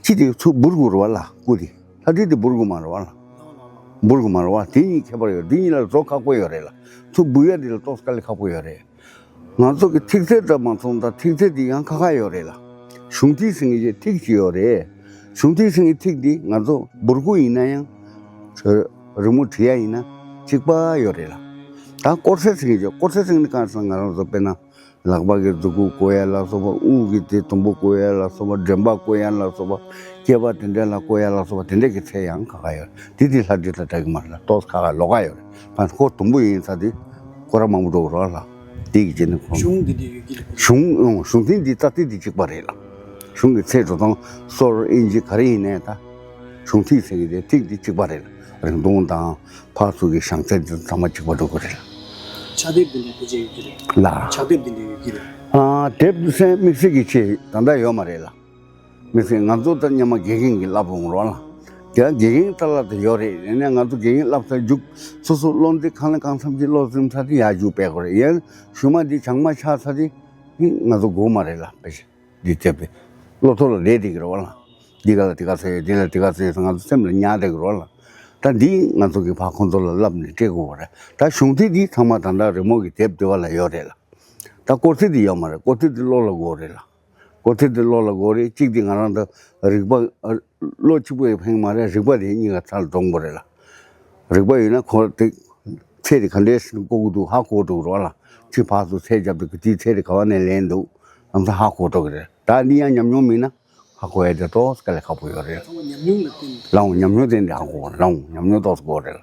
ཁྱི་དེ་ཚུར་འབུར་དགོས་རེད་བ་ལ། སྐུ་དེ་ལྷ་བྲིས་དེ་འབུར་དགོས་མ་རེད་བ་ལ། འབུར་དགོས་མ་རེད་བ། དེ་གཉིས་ཁྱད་པར་ཡོད། དེ་གཉིས་ལ་བཟོ་ཁག་པོ་ཡོད་རེད་ལ། ཚུར་འབུར་ཡ་དེ་ལ་ཏོག་ཙམ་དཀའ་ལས་ཁག་པོ་ཡོད་རེད། ང་ཚོ་གི་ཐིག་ཚད་འདྲ་མ་མཚུངས། ད་ཐིག་ཚད་དེ་ཡང་ཁ་ཁ་ཡོད་རེད་ལ། གཞུང་ཐིག་ཟེར་མཁན་གྱི་ཐིག་ཅིག་ཡོད་རེད། གཞུང་ཐིག་ཟེར་མཁན་གྱི་ཐིག་འདི་ང་ཚོ་འབུར་སྐུ་ཡིན་ན་ཡང་རི་མོ་བྲིས་ཡ་ཡིན་ན་གཅིག་པ་ཡོད་རེད་ལ། ད་དཀོར་ཟས་ཟེར་མཁན་གྱི་དཀོར་ཟས་ཟེར་མཁན་གྱི་གང་ཟེར་ན་ང་རང་ཚོ་དཔེར་ན་ལག་པ་གི་མཛུ་གུ་བརྐོ་ཡ་ལ་སོགས་པ། དབུ་གི་དེ་དུམ་བུ་བརྐོ་ཡ་ལ་སོགས་པ། མགྲིན་པ་བརྐོ་ཡ་ལ་སོགས་པ། སྐེད་པ་དེ་འདྲ་ལ་བརྐོ་ཡ་ལ་སོགས་པ་དེ་འདྲ་གི་ཚད་ཡང་ཁ་ཁ་ཡོད། དེ་དེ་ལྷ་བྲིས་དང་འདྲ་གི་མ་རེད་ལ། ཏོག་ཙམ་ཁ་ཁ་ལོགས་ཀ་ཡོད་རེད། ཕན་ཁོ་དུམ་བུ་ཡིན་ཚ་དེ་སྐོར་ར་མང་པོ་འགྲོ་གི་རེད་ལ། དེ་གི་རྗེས་ནས་ཁོ་གཞུང་འདི་འདྲ་ཡོད་ཀྱི་རེད། གཞུང་། ཨང་། གཞུང་ཐིག་འདི་ད་ལྟ་འདི་གཅིག་པ་རེད་ལ། གཞུང་གི་ཚད་འགྲོ་སྟངས་སོར་ཨིན་ཇི་ག་རེ་ཡིན་ནའི་ད་གཞུང་ཐིག་ཟེར་གི་དེ་ཐིག་འདི་གཅིག་པ་རེད་ལ། རིང་ཐུང་དང་ཕར་ཚུར་གྱི་བྱང་ཚད་འདི་ཚང་མ་གཅིག་པ་འགྲོ་གི་རེད་ལ། ཕྱག་དེབ་འདི་འདྲ་དེ་ཅིག་ཡོད་ཀྱི་རེད་ལ། ཕྱག་དེབ་འདི་འདྲ་ཡོད་ཀྱི་རེད། ཨ། དེབ་སེ་དམིགས་བསལ་གྱི་ཆེད་ད་ལྟ་ཡོད་མ་རེད་ལ། དམིགས་བསལ་ང་ཚོ་ད་སྔོན་མ་དགེ་རྒན་གྱིས་བསླབས་འོང་རོགས་ལ། དེ་ཡང་དགེ་རྒན་ཏག་ཏག་ཏག་ཡོད་རེད། ཡིན་ནའི་ང་ཚོ་དགེ་རྒན་བསླབས་ཚར་རྒྱུགས་སོ་སོ་བློ་འདི་གང་ལ་གང་འཚམ་ཅིག་བློ་ཟིན་ཚར་དེ་ཡར་རྒྱུགས་སྤེལ་དགོས་རེད། ཡང་གཞུག་མ་འདི་བྱང་མ་ཆགས་ཚར་དེ་ང་ཚོ་དགོས་མ་རེད་ལ། དཔེ་ཆ་འདི་དེབ་དེ་བློ་ཐོག་ལ་བསྡད་བསྡད་ཀྱི་རེད་བ་ལ། འདི་ག་ལ་དེ་ག་ཟེར་ཡོད། འདི་ལ་དེ་ག་ཟེར་ཡོད་ཟེར་ང་ཚོ་སེམས་ལ་ཉར་བསྡད་ཀྱི་རེད་བ་ལ། ད་འདི་ང་ཚོ་གིས་ཕར་ཁོང་ཚོ་ལ་བསླབས་ནས་སྤྲད་དགོས་པ་རེད། ད་གཞུང་ཐིག་འདི་ཚང་མ་ད་ལྟ་རི་མོ་གི་དེབ་དེ་བ་ལ་ཡོད་རེད་ལ། ད་སྐོར་ཐིག་འདི་ཡོད་མ་རེད། སྐོར་ཐིག་འདི་བློ་ལ་དགོས་རེད་ལ། སྐོར་ཐིག་འདི་བློ་ལ་དགོས་རེད། གཅིག་འདི་ང་རང་ད་རིག་པ་ཨ་བློ་གཅིག་པོ་ཡིས་ཕན་གྱི་མ་རེད། རིག་པ་དེ་གཉིས་ཀ་ཚར་ལ་འདྲོངས་དགོས་རེད་ལ། རིག་པ་ཡོད་ན་ཁོ་དེ་ཚད་དེ་ག་འདྲས་བཀོད་ཀྱི་འདུག་ཧ་གོ་འགྲོ་གི་རེད་བ་ལ། གཅིག་ཕར་ཚུར་ཚད་རྒྱབ་དུས་ཀྱི་དེའི་ཚད་དེ་ག་བ་ནས་ལེན་འདུག་ལམ་སང་ཧ་གོ་འགྲོ་གི་རེད། ད་འདི་ཡང་ཉམས་མྱོང་མིན་ན་ཧ་གོ་ཡ་དེ་ཏོག་ཙམ་དཀའ་ལས་ཁག་པོ་ཡོད་རེད། ཚང་མ་ཉམས་མྱོང་ལ་བརྟེན་ནས། ལའང་ཉམས་མྱོང་བརྟེན་ནས་ཧ་གོ་བ། ལའང་ཉམས་མྱོང་ཏོག་ཙམ་དགོས་རེད།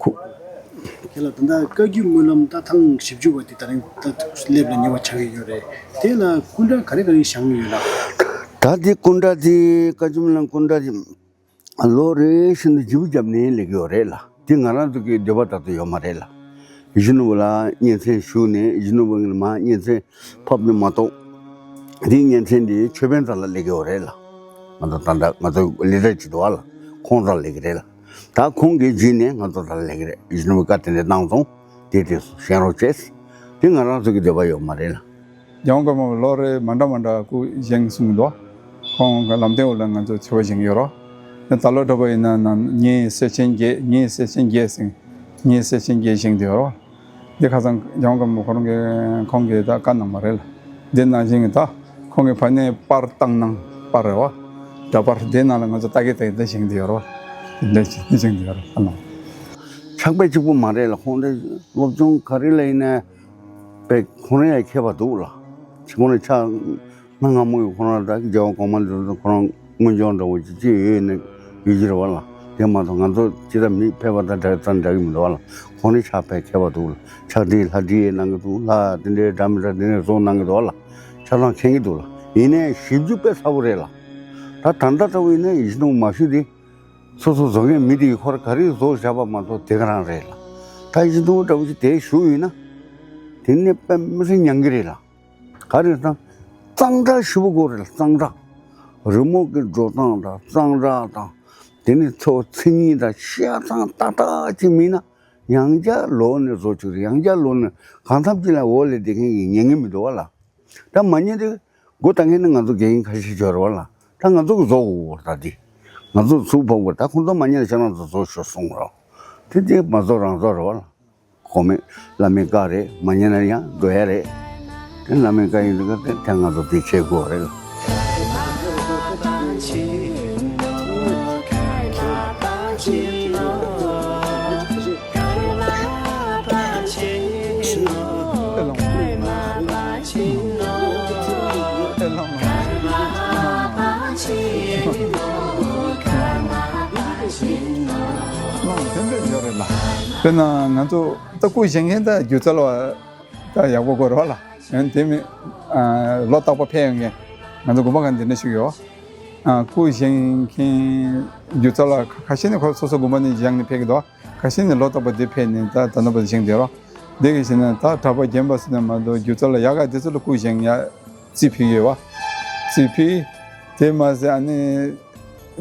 ཁོ། ཁྱེད་ལ་ད་ལྟ་བཀའ་བརྒྱུད་སྨོན་ལམ་ད་ཐེངས་བཞི་བཅུ་བ་དེ་ད་རིང་ད་སླེབས་ལ་ཉེ་བ་ཆགས་ཀྱི་ཡོད་རེད། དེ་ལ་སྐུ་འདྲ་ག་རེ་ག་རེ་བཞེངས་ཡོད་ལ། ད་དེ་སྐུ་འདྲ་དེ་བཀའ་བརྒྱུད་སྨོན་ལམ་སྐུ་འདྲ་དེ་ལོ་རེ་བཞིན་དུ་བརྗེ་པོ་བརྒྱབ་ནས་སླེབས་ཀྱི་ཡོད་རེད་ལ། དེ་ང་རང་ཚོ་གི་འདོད་པ་ལྟར་དུ་ཡོད་མ་རེད་ལ། ཡིད་བཞིན་ནོར་བུ་ལ་སྙན་སེང་ཞུས་ནས་ཡིད་བཞིན་ནོར་བུ་ལ་མར་སྙན་སེང་ཕབ་ནས་མ་གཏོགས། དེའི་སྙན་སེང་དེ་མཆོད་དཔོན་རྩ་ལ་སླེབས་ཀྱི་ཡོད་རེད་ལ། ང་ཚོ་ད་ལྟ་ང་ཚོ་ལས་གྲྭ་གཅིག་འདུག་བ་ལ། ཁོང་རྩ་ལ་སླེབས་ཀྱི་རེད་ལ། ད་ཁོང་གིས་བརྒྱུད་ནས་ང་ཚོ་རྩ་ལ་སླེབས་ཀྱི་རེད། ཡིད་བཞིན་ནོར་བུས་བཀའ་དེ་འདྲ་གནང་སོང་། དེ་དེ་བཞེངས་རོགས་བྱས། དེ་ང་རང་ཚོ་གི་འདོད་པ་ཡོད་མ་རེད་ལ། རྒྱལ་དབང་ཀརྨ་པ་ལོ་རེ་མ་འདྲ་མ་འདྲ་སྐུ་བཞེངས་གསུང་གི་འདུག་ཁོང་གི་ལམ་སྟོན་འོག་ལ་ང་ཚོ་མཆོད་པ་བཞེངས་ཡོད་རོགས། ད་ལོ་འགྲོ་བ་ཡིན་ན་ནམ་ཉིན་སེར་ཆེན་བརྒྱད། ཉིན་སེར་ཆེན་བརྒྱད་ཟེར། ཉིན་སེར་ཆེན་བརྒྱད་བཞེངས་བསྡད་ཡོད་རེད་བ། འདི་ཁ་སང་རྒྱལ་དབང་ཀརྨ་ཁོ་རང་གིས་ཁོང་གིས་ད་བཀའ་གནང་བ་རེད་ལ། འདི་ནང་བཞིན་གྱི་ད་ཁོང་གི་ཕ་ནས་པར་བཏང་གནང་པར་རེད་བ། འདྲ་པར་འདི་ནང་ལ་ང་ཚོ་ལྟ་གི་ལྟ་གི་འདི་བཞེངས་བསྡད་ཡོད་རེད་བ། འདི་འདྲ་ཞིག་འདི་བཞེངས་བསྡད་ཡོད་རེད། ཨ་ནོ། ཕྱག་དཔེ་གཅིག་པུ་མ་རེད་ལ། ཁོང་འདི་སློབ་སྦྱོང་ག་རེ་ལ་ཡིན་ན་དཔེ་ཁོང་རང་ཡང་མཁས་པ་འདུག་ལ། ཁོང་རང་ཕྱག་གནའ་སྔ་མོ་ཡི་ཁོ་རང་ད་རྒྱལ་བ་གོང་མ་འདི་ཚོ་ཁོ་རང་སྔོན་སྦྱོང་འདྲ་བོ་ཅིག་ཅིག་ཡོད་ནི་ཡོད་ཀྱི་རེད་བ་ལ། དེ་མ་གཏོགས་ང་ཚོ་ཅི་ལྟར་མི་ཕལ་པ་དང་འདྲ་ཙང་འདྲ་གི་མི་འདུག་བ་ལ། ཁོང་ནི་ཕྱག་དཔེ་མཁས་པ་འདུག་ལ། ཕྱག་བྲིས་ལྷ་བྲིས་གནང་གི་འདུག་ལ། དེ་འདྲའི་འདྲ་མི་འདྲ་དེ་འདྲའི་བཟོ་གནང་གི་འདུག་བ་ལ། ཆ་ཚང་མཁྱེན་གྱི་འདུག་ལ། ཡིན་ནའི་ཞིབ་འཇུག་དཔེ་ཚ་པོ་རེད་ལ། ད་ད་ལྟ་ལྟ་བུ་ཡིན་ན་ཡིད་བཞིན་ནོར་བུ་མ་ཞུ་དེ། སོ་སོ་བཟོ་མཁན་མི་དེ་ཡིས་ཁོ་ར་ག་རེ་བཟོ་བཞག་པ་མ་གཏོགས་དེ་ག་རང་རེད་ལ། ད་ཡིད་བཞིན་ནོར་བུ་འདྲ་བོ་ཅིག་དེ་ཞུ་ཡོད་ན། དེ་ནི་དཔེ་མི་སྲིད་ཉན་གི་རེད་ལ། ག་རེ་ཟེར་ན། གཙང་སྦྲ་ཞེ་པོ་དགོས་རེད་ལ། གཙང་སྦྲ། རི་མོ་གི་འགྲོ་སྟངས་དང་གཙང་སྦྲ་དང་། དེ་ནི་ཚོ་མཚན་ཉིད་དང་ཆ་ཚང་ཏག་ཏག་ཅིག་མིན་ན། ཡང་བསྐྱར་ལོག་ནས་བཟོ་ཆོག་རེད། ཡང་བསྐྱར་ལོག་ནས་གང་འཚམ་ཅིག་ལ་འོག་ལས་བསྡད་མཁན་གྱིས་ཉན་གི་མི་འདུག་བ་ལ། ད་མ་ཉན་དེ། སྒོ་བཏང་མཁན་ནི་ང་ཚོ་དགེ་རྒན་ཁ་ཤས་ཤིག་ཡོད་རེད་བ་ལ། ད་ང་ཚོ་གིས་བཟོ་དགོས་རེད་ད་དེ། ང་ཚོ་ཚུགས་ཕོག་པ་ད་ཁོང་ཚོ་མ་ཉན་ན་ཁྱེད་རང་ཚོ་བཟོ་ཤོག་གསུངས་རོགས། དེ་དེ་མ་བཟོ་རང་བཟོ་རེད་བ་ལ། གོ་མེད་བླ་མའི་བཀའ་རེད། མ་ཉན་ན་ཡང་འགྲོ་ཡ་རེད། དེ་བླ་མའི་བཀའ་ཡིན་དུས་ཀ་དེ་དེ་ང་ཚོ་དེ་བྱེད་དགོས་རེད་ལ། དཔེར་ན་ང་ཚོ་ད་སྐུ་བཞེངས་མཁན་ད་སྒྱུ་རྩལ་བ་ད་ཡག་པོ་དགོས་རེད་བ་ལ། ཡང་དེ་མིན་ལོ་རྟག་པར་ཕེབས་ཡོང་མཁན་ང་ཚོ་དགོན་པ་ཁག་འདི་འདྲ་ཞིག་ཡོད། སྐུ་བཞེངས་མཁན་སྒྱུ་རྩལ་བ་ཁ་ཤས་ནི་ཁོ་སོ་སོ་དགོན་པ་ནས་བཞེངས་ནས་ཕེབས་ཀྱི་འདུག་ཁ་ཤས་ནི་ལོ་རྟག་པར་འདིར་ཕེབས་ནས་ད་ད་ནང་བར་བཞེངས་བསྡད་རོགས། འདི་གི་བྱས་ན་ད་གྲྭ་པ་རྒན་པ་ཟེར་ན་མ་གཏོགས་སྒྱུ་རྩལ་ལ་ཡག་ག་དེ་ཚོ་ལ་སྐུ་བཞེངས་ཡ་རྩིས་ཕུལ་ཡོད་བ། རྩིས་ཕུལ། དེ་མ་ཟད་ཨ་ནི་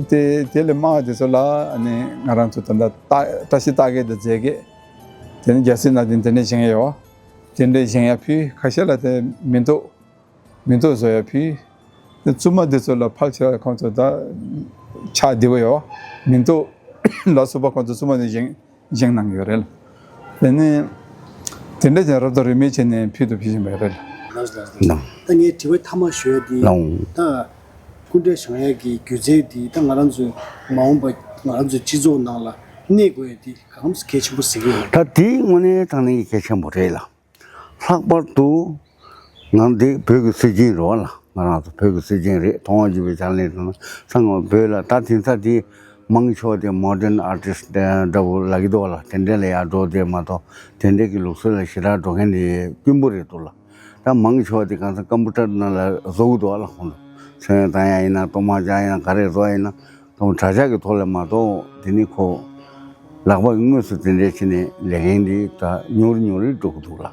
དེ་དེ་ལས་དམའ་བ་དེ་ཚོ་ལ་ཨ་ནི་ང་རང་ཚོ་ད་ལྟ་བཀྲ་ཤིས་རྟགས་བརྒྱད་དང་རྫས་བརྒྱད། དེ་ནི་རྒྱལ་སྲིད་སྣ་བདུན་དེ་འདྲས་བཞེངས་ཡོད་བ། དེ་འདྲས་བཞེངས་ཡ་ཕུལ། ཁ་ཤས་ལ་དེ་མེ་ཏོག་མེ་ཏོག་བཟོ་ཡ་ཕུལ། དེ་བཙུན་མ་འདི་ཚོ་ལ་ཕལ་ཆེར་ཁོང་ཚོ་ད་ཕྱག་བདེ་པོ་ཡོད། མེ་ཏོག་ལ་སོགས་པ་ཁོང་ཚོ་བཙུན་མ་ནས་བཞེངས་བཞེངས་གནང་གི་ཡོད་རེད། དེ་ནས་དེ་འདྲ་ཅན་རབ་དང་རིས་མེད་བྱས་ནས་ཕུལ་དུ་ཕུལ་བཞིན་པ་རེད། ལགས་སོ་ལགས་སོ། ད་ངས་དྲི་བ་མཐའ་མ་ཞུ་ཡ་དེ་ད་སྐུ་འདྲ་བཞེངས་ཡ་གི་སྒྱུ་རྩལ་དེ་ད་ང་རང་ཚོའི་མ་འོངས་པ་ང་རང་ཚོའི་སྤྱི་ཚོགས་ནང་ལ་གནས་དགོས་ཡ་དེ་གང་གལ་ཆེན་པོ་ཟེར་གི་ཡོད། ད་དེ་དངོས་གནས་དྲང་གནས་ཀྱི་གལ་ཆེན་པོ་རེད་ལ། ལྷག་པར་དུ་ང་འདི་བོད་ཀྱི་སྲོལ་རྒྱུན་རེད་བ་ལ། ང་རང་ཚོ་བོད་ཀྱི་སྲོལ་རྒྱུན་རེད། མཐོང་བ་བརྒྱུད་པའི་ཕྱག་ལེན་དང་སང་བོད་ལ་ད་དེང་སང་དེ་མང་ཆེ་བ་དེ་མོ་ཌན་ཨར་ཊིསི་འདྲ་བོ་ལབ་ཀྱི་འདུག་བ་ལ། དེ་འདྲ་ལ་ཡར་འགྲོ་བསྡད་མ་གཏོགས་དེ་འདྲ་གི་ལུགས་སྲོལ་ལ་ཞེ་དྲག་འགྲོ་མཁན་དེ་དཀོན་པོ་རེད་འདུག་ལ། ད་མང་ཆེ་བ་དེ་གང་ས་ཀམ་པུ་ཊར་ནང་ལ་བཟོ་གི་འདུག་བ་ལ། ཁོང་ཚོ་ཚོན་བཏང་ཡ་ཡིན་ན་གཏོར་མ་རྒྱག་ཡ་ཡིན་ན་ག་རེ་བཟོ་ཡ་ཡིན་ན། དང་དྲ་ཇག་གི་ཐོག་ལ་མ་གཏོགས་དེ་ནི་ཁོ་ལག་པ་གི་དངོས་སུ་དེ་འདྲའི་ཕྱི་ནས་ལས་འགན་འདི་ད་ཉུང་རུ་ཉུང་རུ་འགྲོ་གི་འདུག་ལ།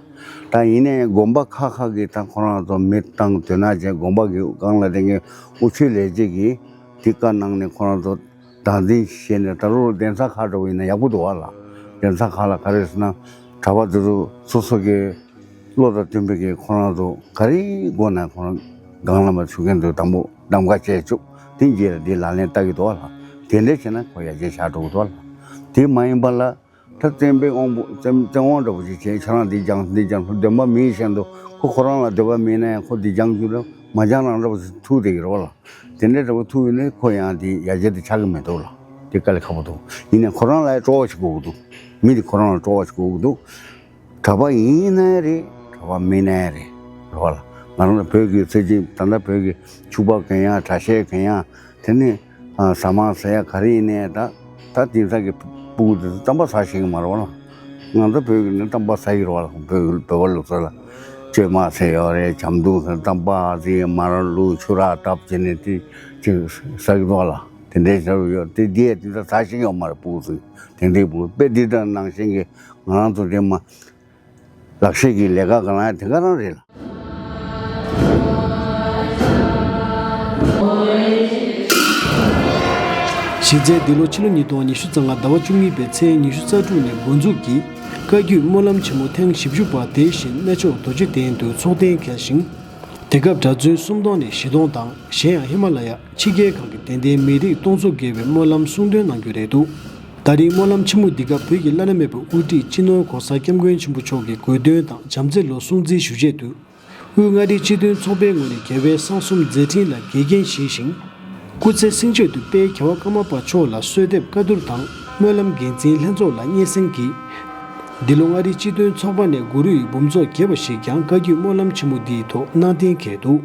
ད་ཡིན་ནའི་དགོན་པ་ཁག་ཁག་གི་ད་ཁོ་རང་ཚོ་མི་དང་དོན་གནད་ཅན་དགོན་པ་གི་སྒང་ལ་དེ་གའི་དབུ་ཁྲིད་ལས་བྱེད་ཀྱིས་དེ་བཀའ་གནང་ནས་ཁོ་རང་ཚོ་བདག་འཛིན་བྱས་ནས་ད་རུང་གདན་ས་ཁག་འགྲོ་བ་ཡིན་ན་ཡག་པོ་འདུག་བ་ལ། གདན་ས་ཁག་ལ་ག་རེ་ཟེར་ན་གྲྭ་པ་དེ་ཚོ་སོ་སོ་གི་བློ་དང་མཐུན་པའི་གི་ཁོ་རང་ཚོ་ག་རེའི་སྒོ་ནས་ཁོ་རང་སྒང་ལ་མ་ཚུད་མཁན་ཚོ་དང་པོ་གདམ་ག་བྱས་བཅུག་དེ་རྗེས་ལ་དེ་ལག་ལེན་བསྟར་གི་འདུག་ལ། དེ་འདྲ་བྱས་ན་ཁོ་ཡར་རྒྱས་ཆགས་འགྲོ་གི་འདུག་ལ། དེ་མ་ཡིན་པ་ལ་ད་བཙན་པོའི་དབང་པོ་བཙན་བཙན་དབང་འདྲ་པོ་ཞིག་བྱས། ཁྱེད་རང་འདི་སྦྱང་འདི་སྦྱང་ཁོ་འདོན་པ་མེད་བཞིན་དུ་ཁོ་ཁོ་རང་ལ་འདོད་པ་མེད་ན་ཡང་ཁོ་འདི་སྦྱང་རྒྱུ་རེད་མ་སྦྱང་རང་འདྲ་པོ་ཞིག་ཐུག་བསྡད་ཀྱི་རེད་བ་ལ། དེ་འདྲ་འདྲ་པོ་ཐུག་ཡོད་ན་ཁོ་ཡང་དེ་ཡར་རྒྱས་དེ་ཆགས་ཀྱི་མི་འདུག་ལ། དེ་དཀའ་ལས་ཁག་པོ་འདུག་ཡིན་ནའི་ཁོ་རང་ལ་སྤྲོ་བ་ཞིག་དགོས་ཀྱི་འདུག་མི་དེ་ཁོ་རང་ལ་སྤྲོ་བ་ཞིག་དགོས་ཀྱི་འདུག་གྲྭ་པ་ཡིན་ན་རེད། གྲྭ་པ་མིན་ན་རེད། རེད་བ་ལ། ང་རང་ཚོ་བོད་ཀྱི་སྲོལ་རྒྱུན་ད་ལྟ་བོད་ཀྱི་ཕྱུ་པ་གོན་ཡ་གྲྭ་ཤག་གོན་ཡ་དེ་ནི་ཟ་མ་ཟ་ཡ་ག་རེ་ཡིན་ནའི་ད་ད་དེང་སང་གི་སྤུ་གུ་དེ་ཚོ་རྩམ་པ་ཟ་ཤེས་ཀྱི་མ་རེད་བ་ལ། ང་ཚོ་བོད་ཀྱི་ནི་རྩམ་པ་ཟ་ཡི་རེད་བ་ལ། བོད་ཀྱི་བོད་པ་ལུགས་སྲོལ་ལ་བཅོས་མ་ཟེར་ཡོད་རེད། བྱམས་སྡོང་ཟེར་རྩམ་པ་ཟེར་མར་བླུགས་ཆུ་རགས་བཏབ་བྱས་ནས་དེ་ཅིག་ཟ་གི་འདུག་བ་ལ། དེ་འདྲའི་ཟ་ཡོད་དེ་དེ་དེང་སང་ཟ་ཤེས་ཀྱི་ཡོད་མ་རེད། སྤུ་གུ་ཚོ་དེང་དེང་སྤུ་གུ་དཔེ་འདི་དང་ནང་བཞིན་གྱི་ང་རང་ཚོ་དེ་མ། ལག་ཤེས་ཀྱི་ལས་ཀ་གང་ལ་དེ་ག་རང་རེད་ལ། གཞི་རྩའི་འདི་ལོ་ཕྱི་ལོ་ཉིས་སྟོང་ཉི་ཤུ་རྩ་ལྔ་ཟླ་བ་བཅུ་གཉིས་པའི་ཚེས་ཉི་ཤུ་རྩ་དྲུག་ནས་འགོ་འཛུགས་ཀྱིས་བཀའ་བརྒྱུད་སྨོན་ལམ་ཆེན་མོ་ཐེངས་བཞི་བཅུ་པ་དེ་བཞིན་གནས་མཆོག་རྡོ་རྗེ་གདན་དུ་ཚོགས་གཏན་འཁེལ་ཞིང་། རྒྱལ་ཁབ་གྲྭ་བཙུན་སུམ་སྟོང་ནས་བཞི་སྟོང་དང་གཞན་ཡང་ཧི་མ་ལ་ཡ་ཕྱི་རྒྱལ་ཁག་གི་དད་ལྡན་མི་རིགས་སྟོང་ཚོ་བརྒལ་བའི་སྨོན་ལམ་གསུང་འདོན་གནང་རྒྱུ་རེད་འདུག་ད་རིང་སྨོན་ལམ་ཆེན་མོ་འདི་སྐབས་བོད་ཀྱི་བླ་ན་མེད་པའི་དབུ་ཁྲིད་སྤྱི་ནོར་༸གོང་ས་༸སྐྱབས་མགོན་ཆེན་པོ་མཆོག་གི་དགོངས་དོན་དང་བྱམས་བརྩེ་ལོ་སྲུང་བརྩིའི་ཞུ་བཞེས་དུས། དབུས་མངའ་རིས་སྤྱི་མཐུན་ཚོགས་པའི་ངོས་ནས་རྒྱལ་བའི་གསང་གསུམ་མཛད་འཕྲིན་ལ་དགེ་རྒན་བཞེས་ཤིང་། སྐུ་ཚེ་སྲིང་བཅད་དུ་དཔལ་རྒྱལ་བ་ཀརྨ་པ་མཆོག་ལ་གསོལ་འདེབས་བཀའ་བསྡུར་དང་སྨོན་ལམ་འགན་འཛིན་ལྷན་ཚོགས་ལ་སྙན་སེང་གིས། འདི་ལོ་མངའ་རིས་སྤྱི་མཐུན་ཚོགས་པ་ནས་གུ་རུ་ཡི་འབུམ་ཚོགས་རྒྱས་པ་ཞིག་ཀྱང་བཀའ་བརྒྱུད་སྨོན་ལམ་ཆེན་མོ་འདིའི་ཐོག་གནང་གཏན་འཁེལ་འདུག